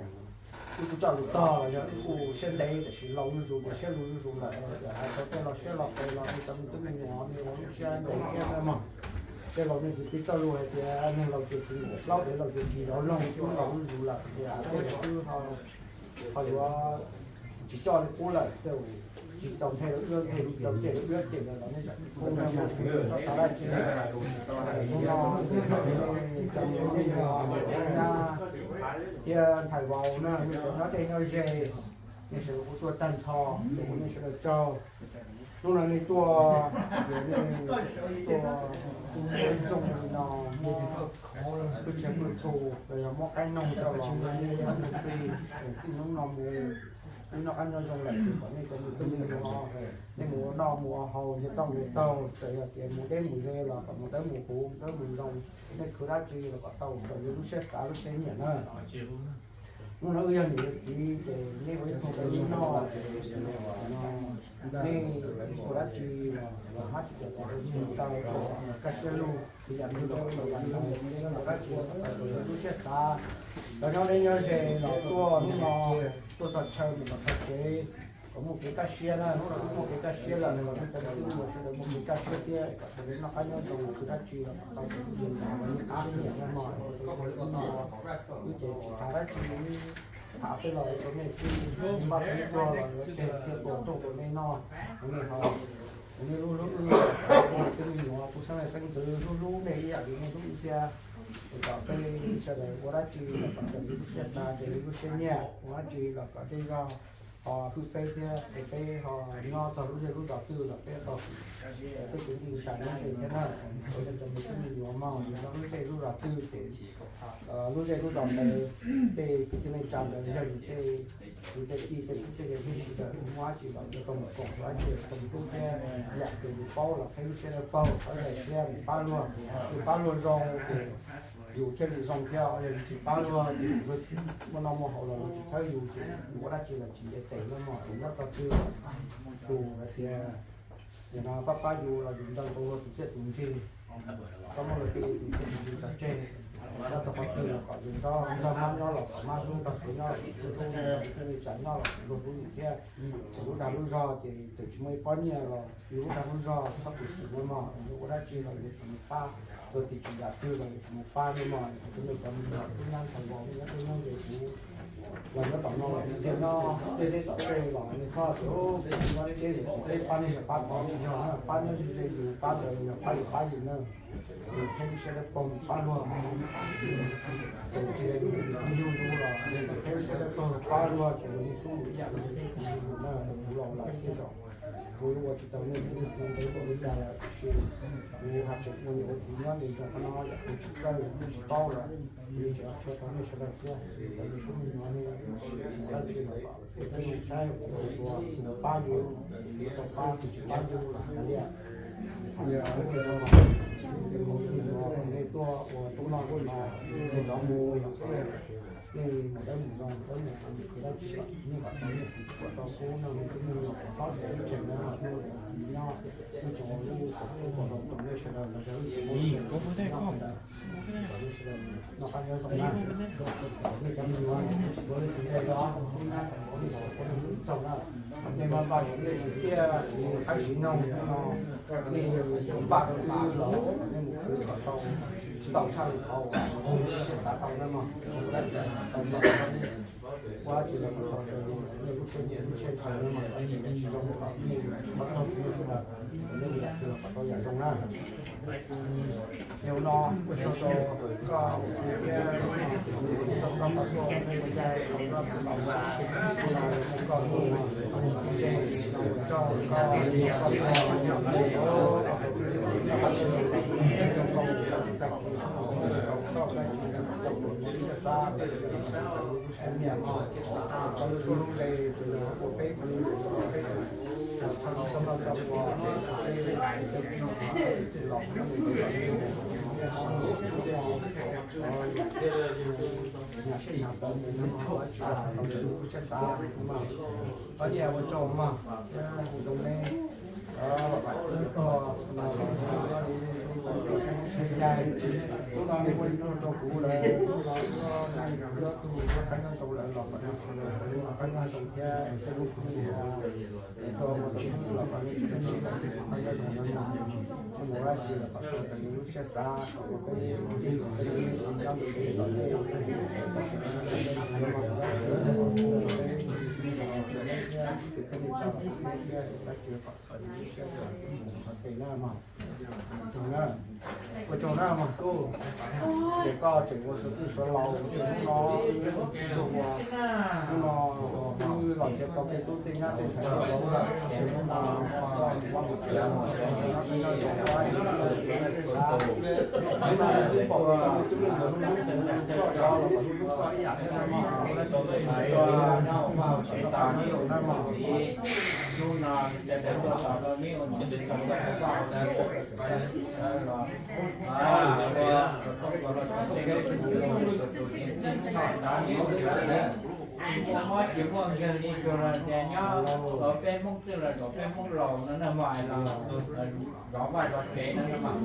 wb kuj coj lus tog los yog wb kuj siab ntev, tiam sis laus zuj zus ces siab luv zuj zus lawm. Hais txog tej laus siab laus phem los nej cov me tub me nyuam nej ua lub siab ntev thiab mog. Tej laus nej tsis piv txoj lus hais tias neeg laus ces tsis nqus plaub, dev laus ces tsis zov loog, wb laus zuj zus lawm ces tej zaum wb ho yuav tsis coj li qub lawm, tsis txaus nthe rau wb, tsis txaus cem rau wb cem lawm los nej zam txim pub na, txhob xav dab tsi. Hnub no cov me nyuam thiab ntxhais vauv na, nej sawv daws nyob deb nyob ze, nej sawv daws kuj tuaj tag nrho, ua nej sawv daws tsaug. Hnub no nej tuaj, nej tuaj ua ib rooj li no, muab lub tsheb pw txhu los yog muab qaib noog coj los, nej yeej muaj free, txij hnub no mus wb noj qab nyob zoo lawm ces kom nej cov me tub me nyuam nej mus ua noj mus ua haus nce toj nce taug, txawm yog tias mus deb mus ze los kom mus dawb mus huv dawb mus zoo, nej khwv dab tsi los kom tau raws li lub siab xav lub siab nyiam na. Hnub no wb yog niam yog txiv ces nej ua ib tug rau wb noj ces no nej ua dab tsi los hmab tsis cov tau tsis tau kaj siab lug li yam twg los yam ntawd, ua dab tsi los tau lub siab xav. Cov nyob deb nyob ze los tuaj hnub no tuaj txog chaw mus txog txog kev kom muaj kev kaj siab na, hnub no kuj muaj kev kaj siab lawm los nej cov me tub me nyuam sawv daws muaj kev kaj siab thiab kom sawv daws noj qab nyob zoo, ua dab tsi los kom tau tus zoo los nej siab nyiam na mog. Wb ces tsis tas dab tsi, wb tham peb los rau nej xwb, nej npaj teb tuag los yuav tseg txhia tuag tuaj rau nej noj, rau nej haus, rau nej hlub hlub wb, rau nej cov me nyuam tus xeeb leej xeeb ntxwv hlub hlub nej ib yam li nej hlub wb thiab. Es kom peb sawv daws ua dab tsi los kom raws li lub siab xav, raws li lub siab nyiam, ua dab tsi los kom zej zog ho hwj peb thiab es peb ho nyob txog lub zej lub zos twg los peb tau peb kwv tij neej tsa nyob ze thiab na. Ua nej cov me tub me nyuam mog, nyob lub zej lub zos twg ces lub zej lub zos ntawd tej kwv tij neej tsa ntawd yog yus tej, yus tej tij tej tub tej nyuam sawv daws muaj dab tsi los yuav tau mus koom, ua dab tsi tau mus hlub thiab, yam twg yus paub los qhib lub siab dawb paug, qhib lub siab mus pab luag, yus pab luag zoo ces yus thiaj li zoo thiab, yog yus tsis pab luag ces luag muaj noj muaj haus los luag tsis txhawb yus ces yus ua dab tsi los tsis nce tes na mog. Yus nyob txog twg tus hais tias nim no pab pab yus los yus nco ntsoov luag tus txiaj tus ntsig, txhob muab luag tej tus txiaj tus ntsig tso tseg. Nyob txog qhov twg los kom yus nrog, nrog mab nyob los kom mab hlub, nrog suav nyob los kom suav hlub, nrog tij neej tsa nyob los kom luag hlub yus thiab. Ces lub dag lub zog ces txawm tsis muaj ib pob nyiaj los yus lub dag lub zog txhob khuv xim na mog, yus ua dab tsi los yus tsis mus pab, luag tis tsis yam twg los yus tsis mus pab na mog. Tus me cov me nyuam tub nyab ntxhais vauv nyob deb nyob ze kuv los nyob tom no los txhia nyob tej teb tom tej los nej txhob tias kuv nyob deb deb los kom peb pab nej los pab tod, tsis yog na, pab nyob ze ze yus pab ntawd yog pab yus pab yus na. Yus qhib lub siab dawb paug pab luag, txawm tsis yog yus tus txiv yug yus los yus qhib lub siab dawb paug pab luag ces luag yeej hlub yus ib yam li yus tus txiv yug yus na. Kuv los lawm thiaj zaum kuv yuav ua tsis tau nej tus txiv ntawd ua li cas lawm, tiam sis kuv haj tseem ua niam ua txiv nyob li nrog qhov no yam kuv tsis txawj kuv tsis paub lawm, kuv yeej tseem qhia rau nej sawv daws thiab. Cov me tub me nyuam nej ua dab tsi los kom peb saib ua tus pab yus, yus tau pab tus tsis pab yus los hais tias nej tuaj ua tub noj tub haus, nej rov mus, nej mus dawb mus zoo, dawb mus zoo, dab tsi los nej kom tau, nej kom tau kub no, nej tub nej nyuam kom tau tsev tseem no, nej ua niam ua txiv nyob, nej tseem ua lub kom tub kom zoo rau nej sawv daws los yog nej tseem ua noj qab nyob zoo na. Nej cov me nyuam, ua nej tus ntxhais los ua nej tus ntxhais ua nej tsaug na. Nej maj npaj nej tus txiaj mus qhaib siv noog no, nej npaj rau wb los nej mus khwv kom tau, tsis tau tshaj li qhov uas nej siab xav tau na mog. Tau tau ua dab tsi los kom tau raws li nej lub siab nyiam lub siab ntshaw na mog, tsis zoo kom nej txhob raug nej sawv daws, nej ua yam twg los kom tau yam zoo na. Yog no ua tsaug rau koj thiab txog txog tau tuaj ua yaig tau koj tus laus, ua koj tus ntse, ua tsaug koj, koj tus laus, koj tus laus, koj tus laus, koj tus laus, koj tus laus, siab nyiam mog, koj lub suab lub npe tsuas yog ua peb kwv, ua peb kwv, tshaj txog no cov uas peb los nyam siab nyav tawv mus no, tsis yog tau lub siab xav no. Pab Yaj ua tsaug mog, hu rau neb, los kom ib pluag no los nyob li ib pluag siab yaig, hnub no neb ua ib pluag rau kuv lawm, hnub no ib pluag tug ua qab nyob zoo lawm los kom neb sawv daws kom neb ua qab nyob zoo thiab, tej lub kub es tuaj ua tau hnub los kom neb sawv daws txawj txawj ua qab nyob zoo na mog. Neb mus dab tsi los kom tau raws li lub siab xav, kom ua peb kwv tij peb txiv nyob ntawm kev tom ntej, kom peb sawv daws kom raws li lub siab xav mus qhov twg na mog. Ua tsaug na, ua tsaug na mog tub. Ces koj tseem ua suav txwj suav laus ces hnub no wb ua, hnub no wb los nrhiav tau tej tub tej nyab tej xeem tej laus lawm, ces hnub no koj mus ua mus tsev los nyob tej nyob zoo, ua ib tug tej sav, hnub no wb pom koj hlub hlub kuv, koj zov los kuv hlub hlub koj ib yam thiab na mog. Ua dab tsi los nyob zoo na mog. Muaj mob tsis muaj nkeeg li, tsuas los tias nyob peb Hmoob twg los kom peb Hmoob laus no na, mas los zov vaj zov tsev no na mas.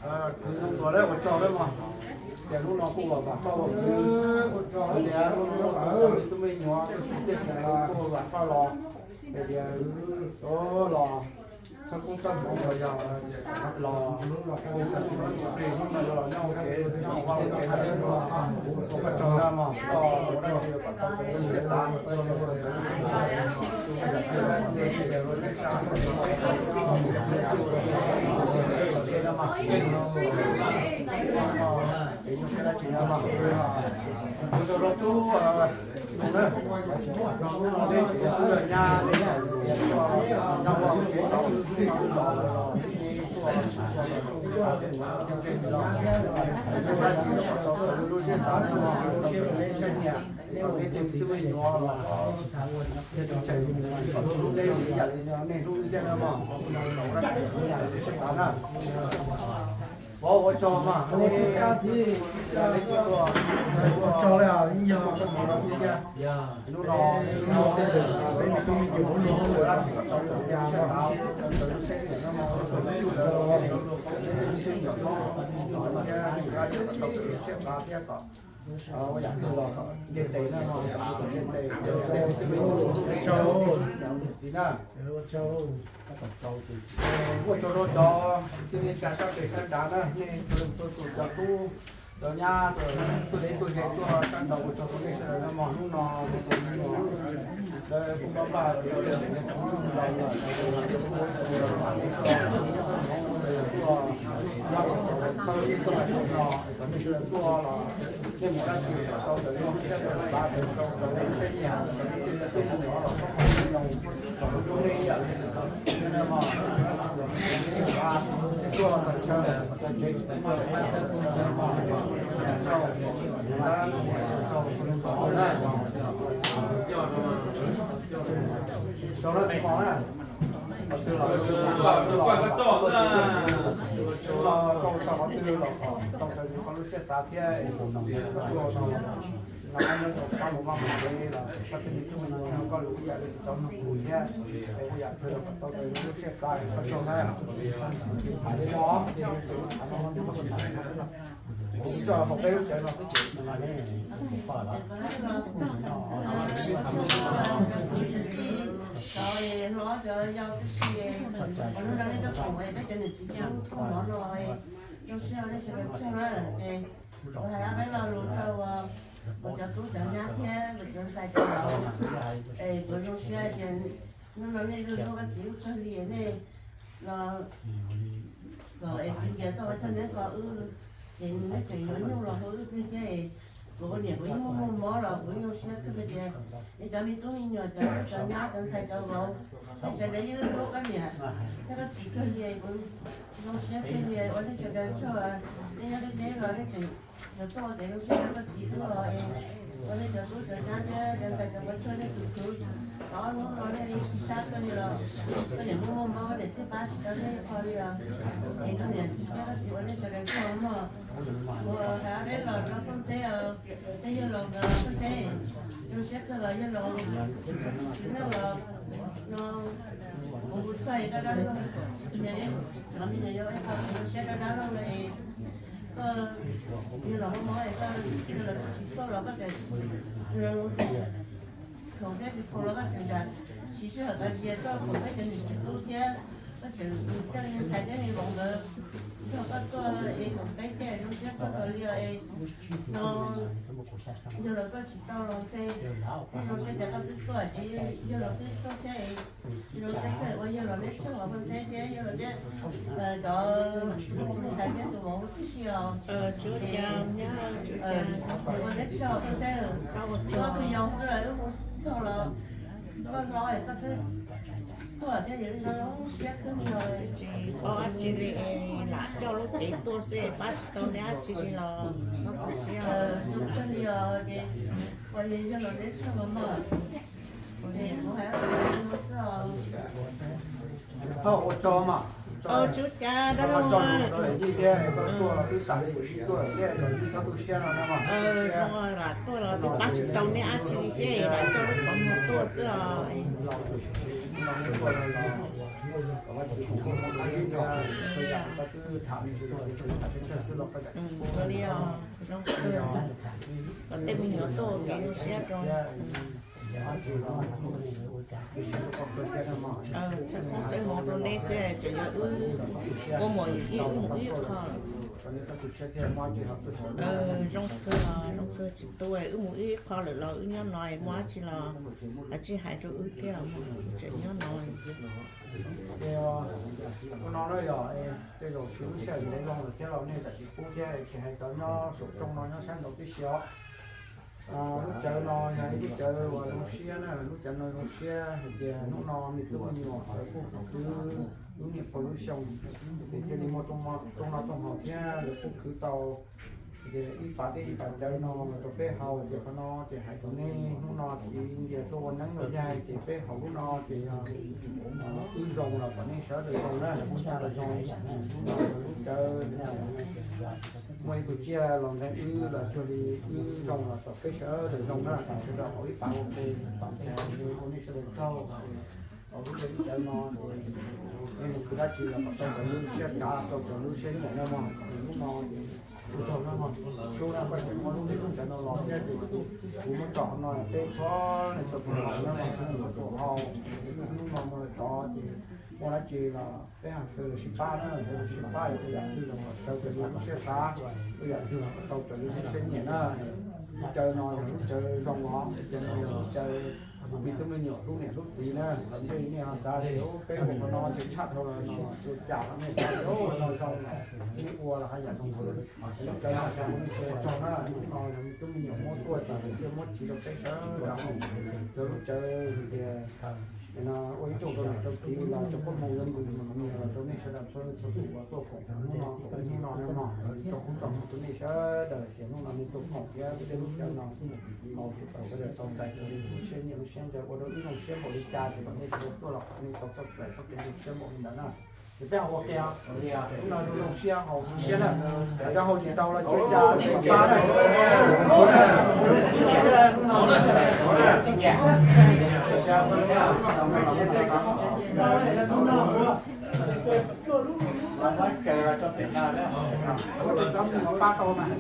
Kwv Ntxoov Tuam, ua tsaug lawm mog, tias hnub no kuj vam koj ua kwv, tias hnub no kuj ua kwv, tus me nyuam tuaj txog txiaj ntsim kuj vam koj los, hais tias los txog koob txog hmoov los yog los hnub no los nyob ua tsev, nyob ua vaj ua tsev, ua koj tsaug na mog, koj ua dab tsi kom tau raws lub siab xav. Ua tsaug rau tub, rau hnub no peb tsev tub yog nyab, nyob ua tsev tau hnub no los tuaj, tuaj ntseeg zog, ua dab tsi kom tau raws lub siab xav no, raws lub siab nyiam, kom nej tej me tub me nyuam los yog tus ntseeg kom lub npe ib yam li nej lub thiab no mog, kom tau raws lub siab xav na. Ua, ua tsaug mas, ua tsaug, ua tsaug, ua tsaug ntau thiab. Hnub no peb tug me nyuam ua dab tsi kom tau raws lub siab xav, raws lub siab nyiam no mog, raws lub siab nyiam no, ua dab tsi kom tau raws lub siab xav thiab kom ua yam twg los kom nce tes no mog, kom nce tes, tej me tub me nyuam, ua niam txiv na. Ua tsaug rau cov tij neej tsa sab pem sab nrad na, nej txhua leej txhua tus, cov tub cov nyab, tuaj deb tuaj ze tuaj sab nraud, ua tsaug rau nej sawv daws na mog. Hnub no tus me nyuam lawv kuj pab npaj kev cai ntawm nej tsoom Hmoob laus lawm, nej tuaj, nej tuaj, nej tuaj los nej mus dab tsi kom tau raws lub siab xav, raws lub siab nyiam, kom nej tej me tub me nyuam los txhob poob mloog, kom lub hnub nej ib yam li nej tuaj txog chaw txog tsev tsis muaj dab tsi, tsaug na txiv mos na. Qhov twg los, qhov twg los, koj ua tsaug qhov twg los kom tau raws li koj lub siab xav thiab, koj tuaj no los, no koj nyob rau sab mus vaj mus tsev los koj tej me tub me nyuam nrog koj lus ib yam li cov nug kuv thiab, es ua yam twg los kom tau raws li lub siab xav, koj tsaug na. Hais li no, ces lub tsev tham no, kuv tso hauv peb lub tsev no xwb ces cov hlob cov yau tib si, hnub no nej tuaj koom peb cov niam txiv tsev hnub no, zoo siab nej sawv daws tsaug na. Ces kuv hais ob peb lo lus rau kuv cov tub cov nyab thiab kuv cov ntxhais cov vauv, es kuv zoo siab tias hnub no nej lub hlub koj txiv wb kawg li nej los kom es txiv ntiav tau ua thaj neb ko wb, ces neb tseem yuav nyuj los hu wb plig thiab. Kuv ua niam kuv yeej muaj muaj mob los kuv zoo siab kawg tias nej cov me tub me nyuam cov tub cov nyab cov ntxhais cov vauv, nej sawv daws yeej hlub koj niam thiab koj txiv kawg li. Kuv zoo siab kawg li ua nej sawv daws tsaug, nej nyob deb deb los nej tseem yuav tuaj ua kev zoo siab rau koj txiv wb los es ua nej cov tub cov nyab thiab cov ntxhais cov vauv tsaug nej tus khwv. Ob hnub no nej sib sab kawg li los koj niam muaj muaj mob, koj niam thiaj pab tsis tau nej qho li os. Es koj niam thiab koj txiv ua nej sawv daws tsaug mog. Kuv hais ob peb lo rau Paj Ntxeb os, thiab yawg laus nkawd, Paj Ntxeb, zoo siab kawg los yawg laus, txiv neej los no, kuv hu txog es koj dab laug, cov me nyuam yuav ua ib qho zoo siab rau dab laug no es koj, yawg laus mob mob es koj, yawg laus tsis tuaj los koj tseem khoom thiab tsis khoom los koj tseem siv sij hawm txaus ntshai tuaj koom peb cov niam txiv tub thiab koj tseem coj me ntxhais thiab me vauv nkawd nrog koj tuaj es koom peb thiab zoo siab kawg li os. No yawg laus tuaj tsis tau los ntshe, thiab zoo siab tias koj twb tuaj ces yawg laus twb tuaj thiab es zoo siab kawg ua yawg laus neb tsaug os Paj Ntxeb thiab yawg laus thiab cov ntxhais thiab tus vauv tib si os. Ua neb tsaug Paj Ntxeb, koj tus yau xwb los wb mus txog los koj hlob es koj twb tuaj thiab yawg zoo siab kawg li os. Tsis kho dab tsi li, lam coj lub cev tuaj xwb, pab tsis tau neb dab tsi li los txhob tu siab. Zoo kawg li os, ces ua yawg laus neb tsaug os mog. Ces kuv hais no xwb os. Thov ua tsaug mas, Tsuav cas dab laug, tuaj los twb tas li kuv tsis tuaj thiab, txhob tu siab no na. Lam tuaj los twb pab tsis tau neb dab tsi li thiab, lam coj lub qhov muag tuaj xwb os. Li os, zoo kawg, kom tej me nyuam tuaj ua kev zoo siab rau. Txhawb koob txhawb hmoov rau neb xwb, tseem yog wb ua muam yawm yij wb mus wb ib qho. Zoo kawg, zoo kawg tsis tu, wb mus wb ib qho lawm los wb nyob no muaj dab tsi los tsis hais rau wb thiab, tseem nyob no. Ua no na yog tej zaum tsis lub sij hawm ntev loo lawm thiab los nej tam sim pub thiab tsis hais cov nyob saum rooj no nyob sab nraud tib si os. Lub cawv no yog ib lub cawv uas zoo siab na, lub cawv no zoo siab hais tias hnub no me tub me nyuam lawv kuj khwv lub niam pog lub xyoo, ces thiaj li muaj rooj no rooj haus thiab lawv kuj khwv tau ib pas dej ib pas cawv no los rau peb haus. Ces qhov no ces hais rau nej hnub no txiv ntias tuaj ua neeb los yaig ces peb haus lub no ces yog wb zoo los kom nej sawv daws zoo na, sawv daws zoo. Hnub no lub cawv muaj ib tug tsiaj los ntxeev wb los cuag li wb zoo los kom peb sawv daws zoo na, sawv daws haus ib pas ua ke, ua nej sawv daws tsaug. Haus lub cawv no, nej mus khwv dab tsi los kom tau raws lub siab xav, tau raws lub siab nyiam na mog. Hnub no ces ua tsaug na mog, hnub no koj tseem muab lub cawv no los thiab ces kuv muab tso no peb txhua leej txhua tus haus na mog, txhua tus txhua tus haus. Hnub no mus lawm tod ces muaj dab tsi los peb ho sawv daws sib pab na, sawv daws sib pab, ua yam twg los kom sawv raws li lub siab xav, ua yam twg los kom tau raws li lub siab nyiam na. Lub cawv no yog lub cawv zoo os, lub cawv no yog lub cawv me tub me nyuam hlub niam hlub txiv na. Ntej nej ho xav tias peb ua qhov no tsis tshaj dhau los no tsis ua cas los nej xav tias qhov no zoo, nej ua los haj yam zoo xwb. Lub cawv no xav ua nej tsaug na, hnub no yog me tub me nyuam muab tuaj ces thiaj muab txiv rau peb sawv daws. Yog lub cawv tias ua ib rooj rau niam rau txiv los tso pob moo rau nws, los rau nej sawv daws txhua tus uas tuaj koom hnub no, hnub no na mog, tso kuv tso moo rau nej sawv daws tias hnub no nej tuaj koom thiab tej lub cawv no, haus kom sawv daws tau txais tau li lub siab nyiam lub siab ntshaw, ua rau wb zoo siab npaum li cas ces kom nej sawv daws tuaj los kom nej tau txoj kev zoo siab npaum li ntawd na. Ces peb haus ua ke os, hnub no zoo zoo siab haus zoo siab na, cov haus tsis tau los tsis ua cas, pab na. Pab tau mas.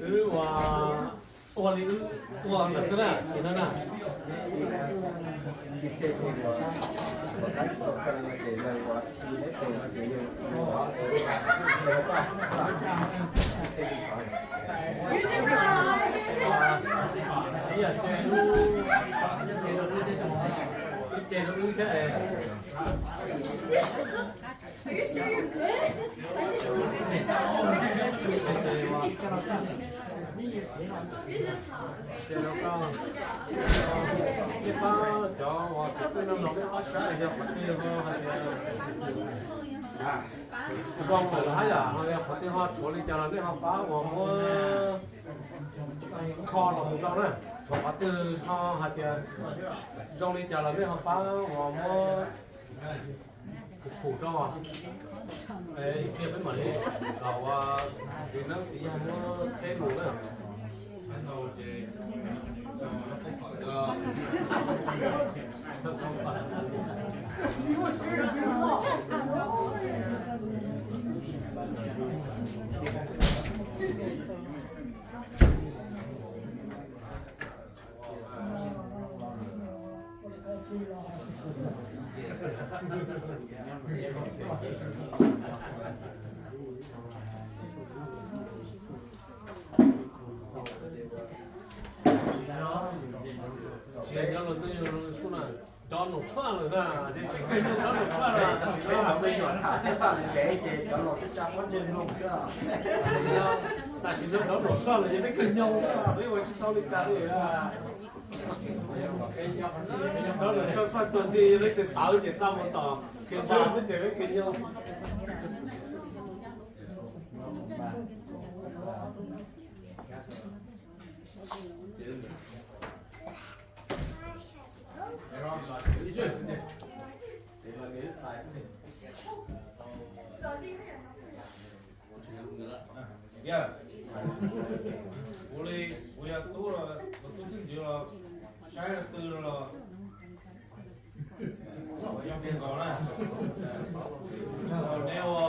Wb ua, ua li wb ua lawm xwb na, tsis na na. Ces rau wb thiab es. Ces rau koj, nej pab cov uas tus twg no los nej pab saib yog qhov twg ho hais tias zoo lawm los haj yam ho yog qhov twg ho tshuav li cas los nej ho pab uas muab kho los mus rau na. Tshuav qhov twg ho hais tias zoo li cas los nej ho pab uas muab kuv pum rau, ib pliag peb mam li los ua txiv neeb txiv yaig muab tsheb mus na. Tsis yog cov laus twb yog kuj na, cov laus tshaj lawm na, ces peb kawg nyoog cov laus tshaj lawm. Peb los peb nyuam tham thiab tag li kev ces cov laus twb tsa pob ntseg mloog xwb. Tam sim no cov laus tshaj lawm ces peb kawg nyoog, peb ua tsis tau li cas li. Cov laus tshaj faj tuag nti, peb tes tawv ces xa mus tom kiag nrad xwb ces peb kawg nyoog. Kuv li, kuv yog tub los, kuv tub xib ntsws los, saib leej twg los yog nkaus na. Neb ua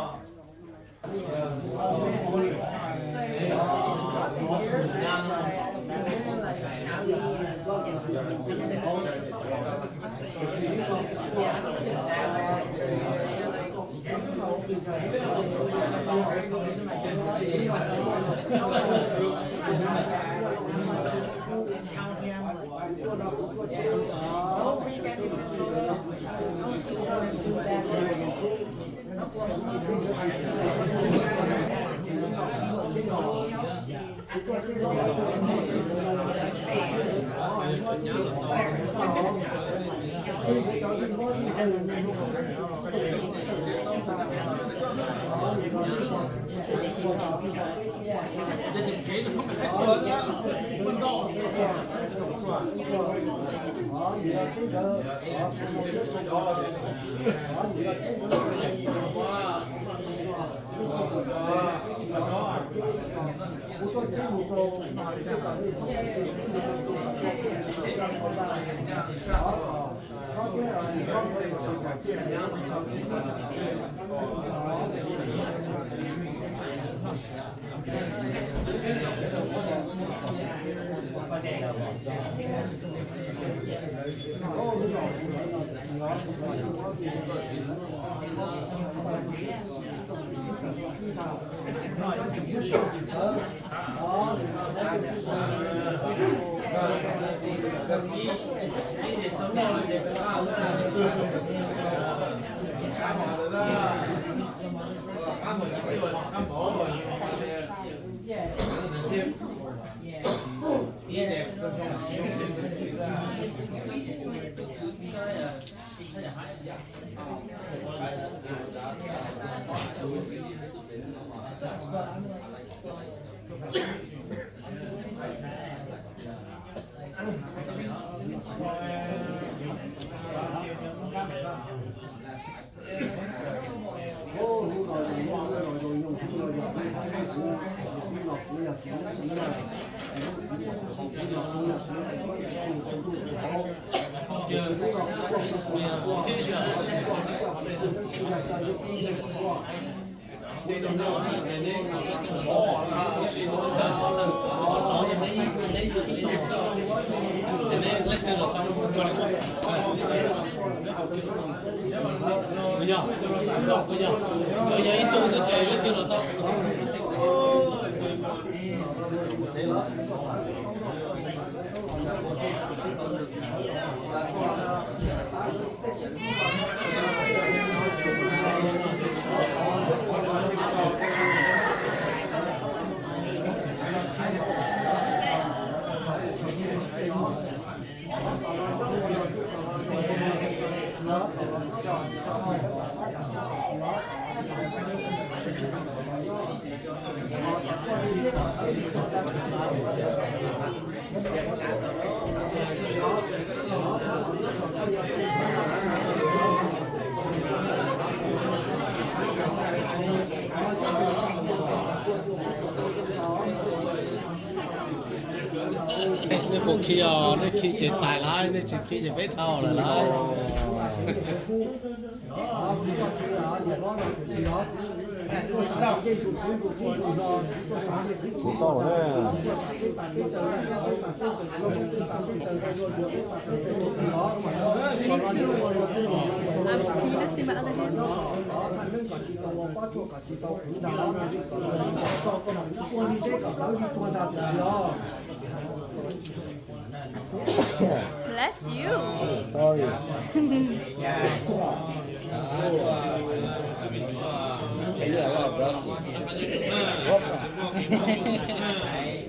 Yog, yog ib tug xwb ces leej twg los tau. Nej puas khi os, nej khi ces txais lawm, nej tsis khi ces peb dhau lawm lauj. Kuv tau lawm na. I need to, um, can you not see my other hand? Tsis tau ua pob tsuaj kom tsis tau kuv ntag, ua li seb kom lawv li tuag ntag tiam sis os. Bless you. Sorry.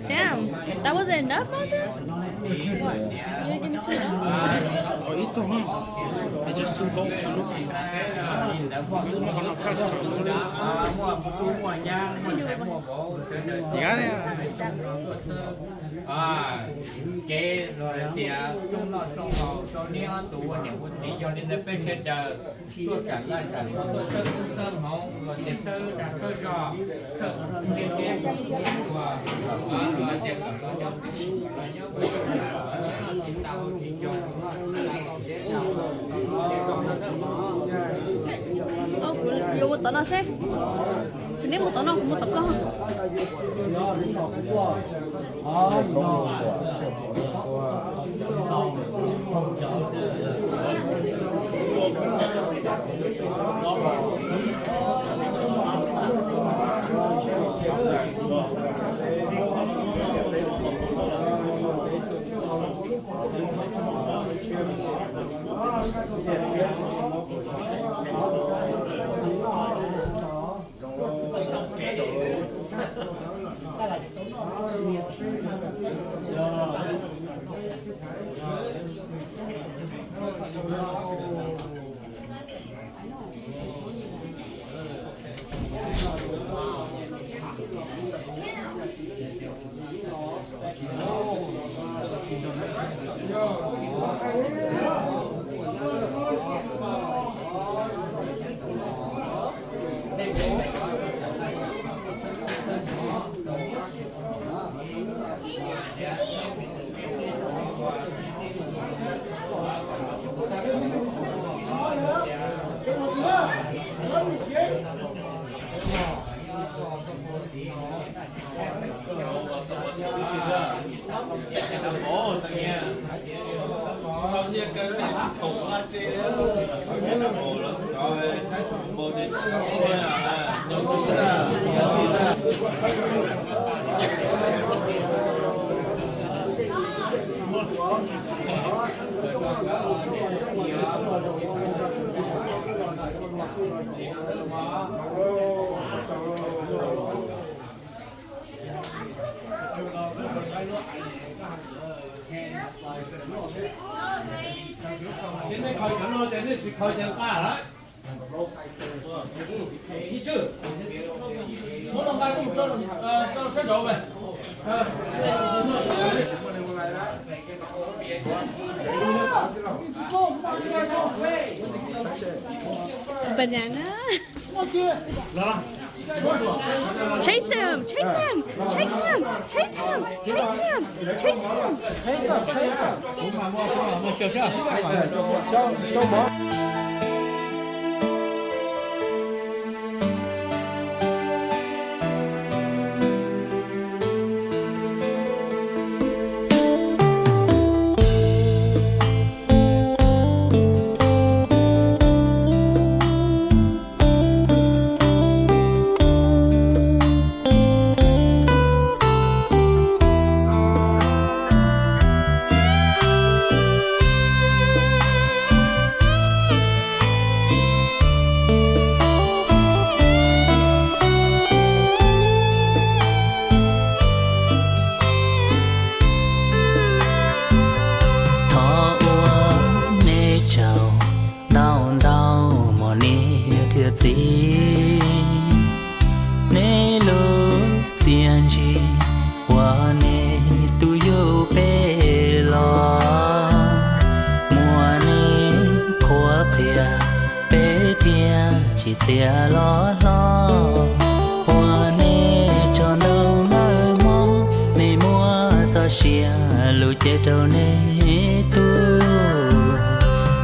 Damn, that wasn't enough, Martin? What? You gonna give me two more? Oh, it's on. It's just too cold to look. Ces los hais tias rooj noj rooj haus rau neb ob tug ua niam ua txiv, yog li ntawd peb sawv daws tuaj sam laj sam luag, tuaj txhawb txhawb hmoov, luag tias txhawb dag txhawb zog, txhawb ntiaj teb, luag tias kom los nyob, kom los nyob, kom los nyob, tsis tau tsis xyoo. Kuv yuav ua tom no seb. Neb mus tom no, kuv mus tom koj. Ces nej khaws cov no ces nej tsis khaws ces nqa lawm. Ib tswm, muab no nqa coj mus tso, tso sab nraud mas. Banana. Chase him! Chase him! Chase him! Chase him! Chase him! Chase him! Thov ua nej tsaug ntau ntau mog niam thiab txiv, nej lub txiaj ntsig uas nej tu yug peb los, muab nej qhuab qhia peb thiaj tsis txias los hlob. Ua nej tsaug ntau nawb mog, nej muab txoj sia lus cem rau nej tub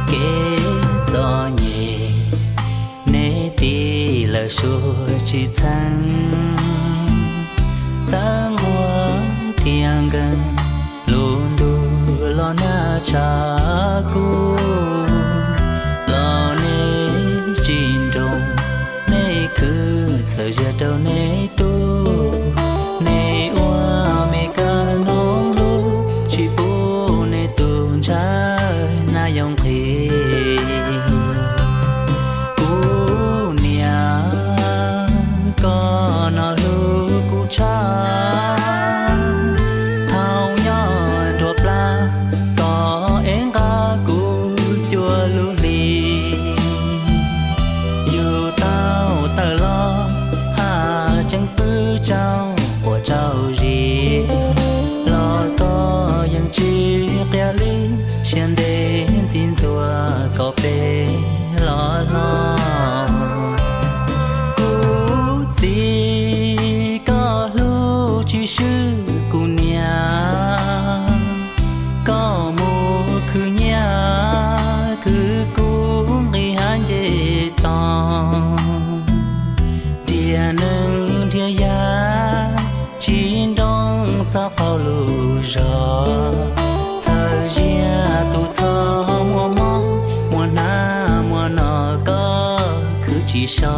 kev txom nyem. Nej tij lawm suav tsis txheeb, txawb nquag thiab nkeeg, lub ntuj los nag tshav kub, los nej tsis nroo, nej Txawm ziag rau nej tub, nej ua me kawg hnub hlub, tsis pub nej tus ntshav nag yoo nqhis. Kuv niam, koj no hlub kuv tshaj, thaum nyob nruab plab, koj ev nqa kuv cua lub hli. Yug tau tawm los, haj tseem pw tsaug quas tsaug zis, los koj yeej tsis qia li, siab ntev ntxiv ntxuag koj peb los hlob. Kuv txiv, koj hlub tsis swb kuv niam, koj mus khwv nyiaj khwv kub nqis hav nce toj, nrhiav neeg nrhiav yav tsis nroo txog qaug lub zog. Txawm ziag tus txoj muaj mob, muaj hnab muaj no koj khwv tsis so.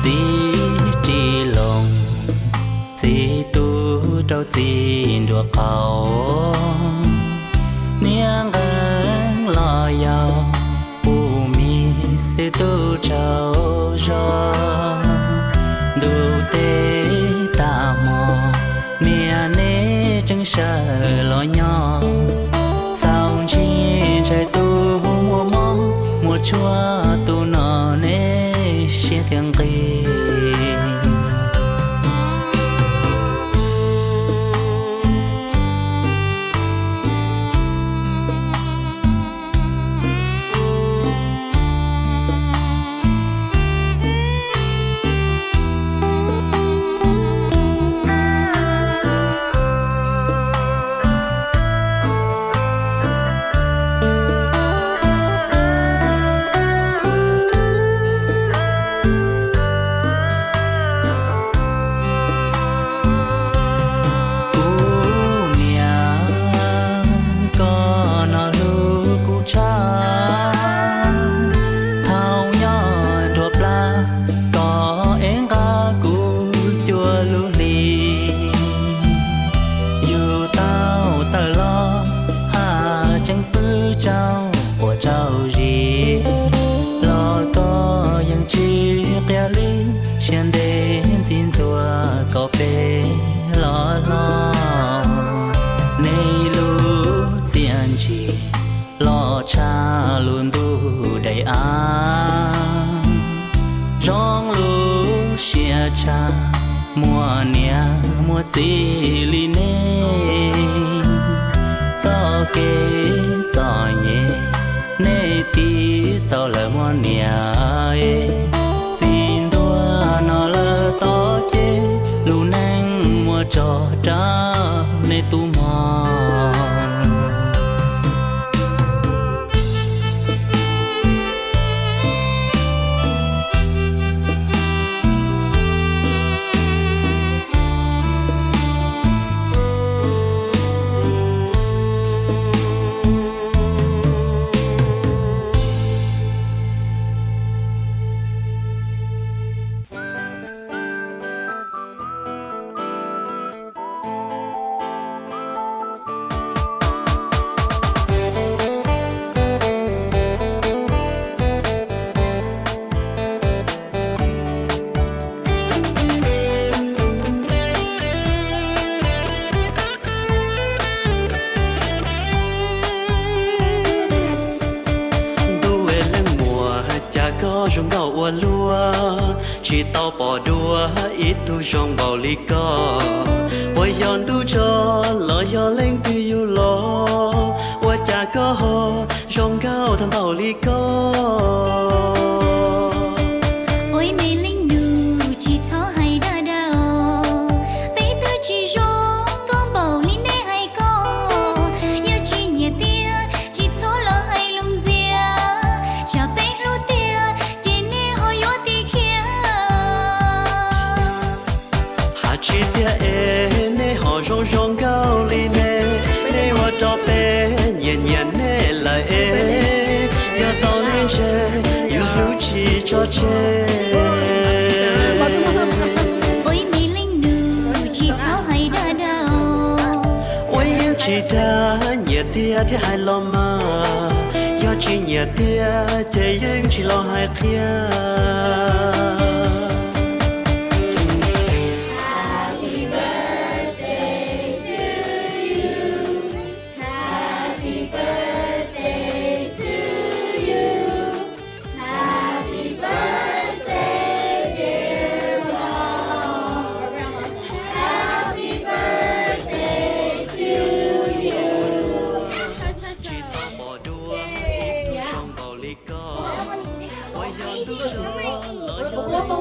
Txiv ris loo, txiv tu rau txiv nruab qaum, niag nqeeb los yau, pum mis xwb tu tsaug zog. Ntuj teb tag hmo, niam neb tseem sawv los nyob, txaus ntshis ntshai tus muaj mob, muaj tshuaj tus no neb siab thiaj nqig. Kuv niam, koj no hlub kuv tshaj, thaum nyob nruab plab, koj ev nqa kuv cua lub hli. Yug tau tawm los, haj tseem pw tsaug quas tsaug zis, los koj yeej tsis qia li, siab ntev ntxiv ntxuag koj peb los hlob. Nej lub txiaj ntsim los tshaj lub ntuj daim av, zoo lub siab tshaj muaj niam muaj txiv li nej. Txoj kev txom nyem nej tiv txaus lawm muaj niam, txiv ntuag no lawm tom ceg, lub neej muaj tso rau nej tu mog. Ntuj es leej muam, cas koj zoo nkauj ua luaj, tsis tau pom dua ib tug zoo npaum li koj. Puas yog ntuj tso los yog leej twg yug los, ua cas koj ho zoo nkauj tag npaum li koj? Ua ib me leej nus tsis txhob hais dag dag os, peb twb tsis zoo nkauj npaum li nej hais ko. Yog tsis nyiam tiag tsis txhob los hais lus ntxias, tsam peb hlub tiag ces nej ho yuav tim khiav. Hais tsis tiag es nej ho zoo zoo nkauj li ne, nej ua rau peb nyiam nyiam nej lawm es, yog tau nej ntshe yuav hlub tsis tso tseg. Thiab hais los mas, yog tsis nyiam tiag ces yeej tsis los hais qhia. Tsis tau pom dua ib tug zoo nkaus li koj, puas yog ntuj tsaus los yog los?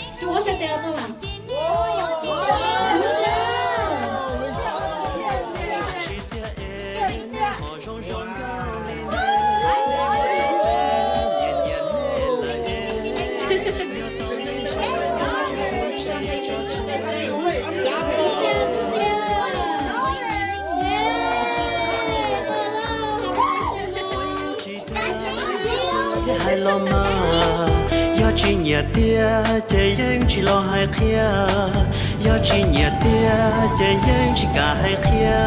Tus ua sab tes los tau mas. Thiab hais los mas, yog tsis nyiam tiag ces yeej tsis los hais qhia. Yog tsis nyiam tiag ces yeej tsis kam hais qhia.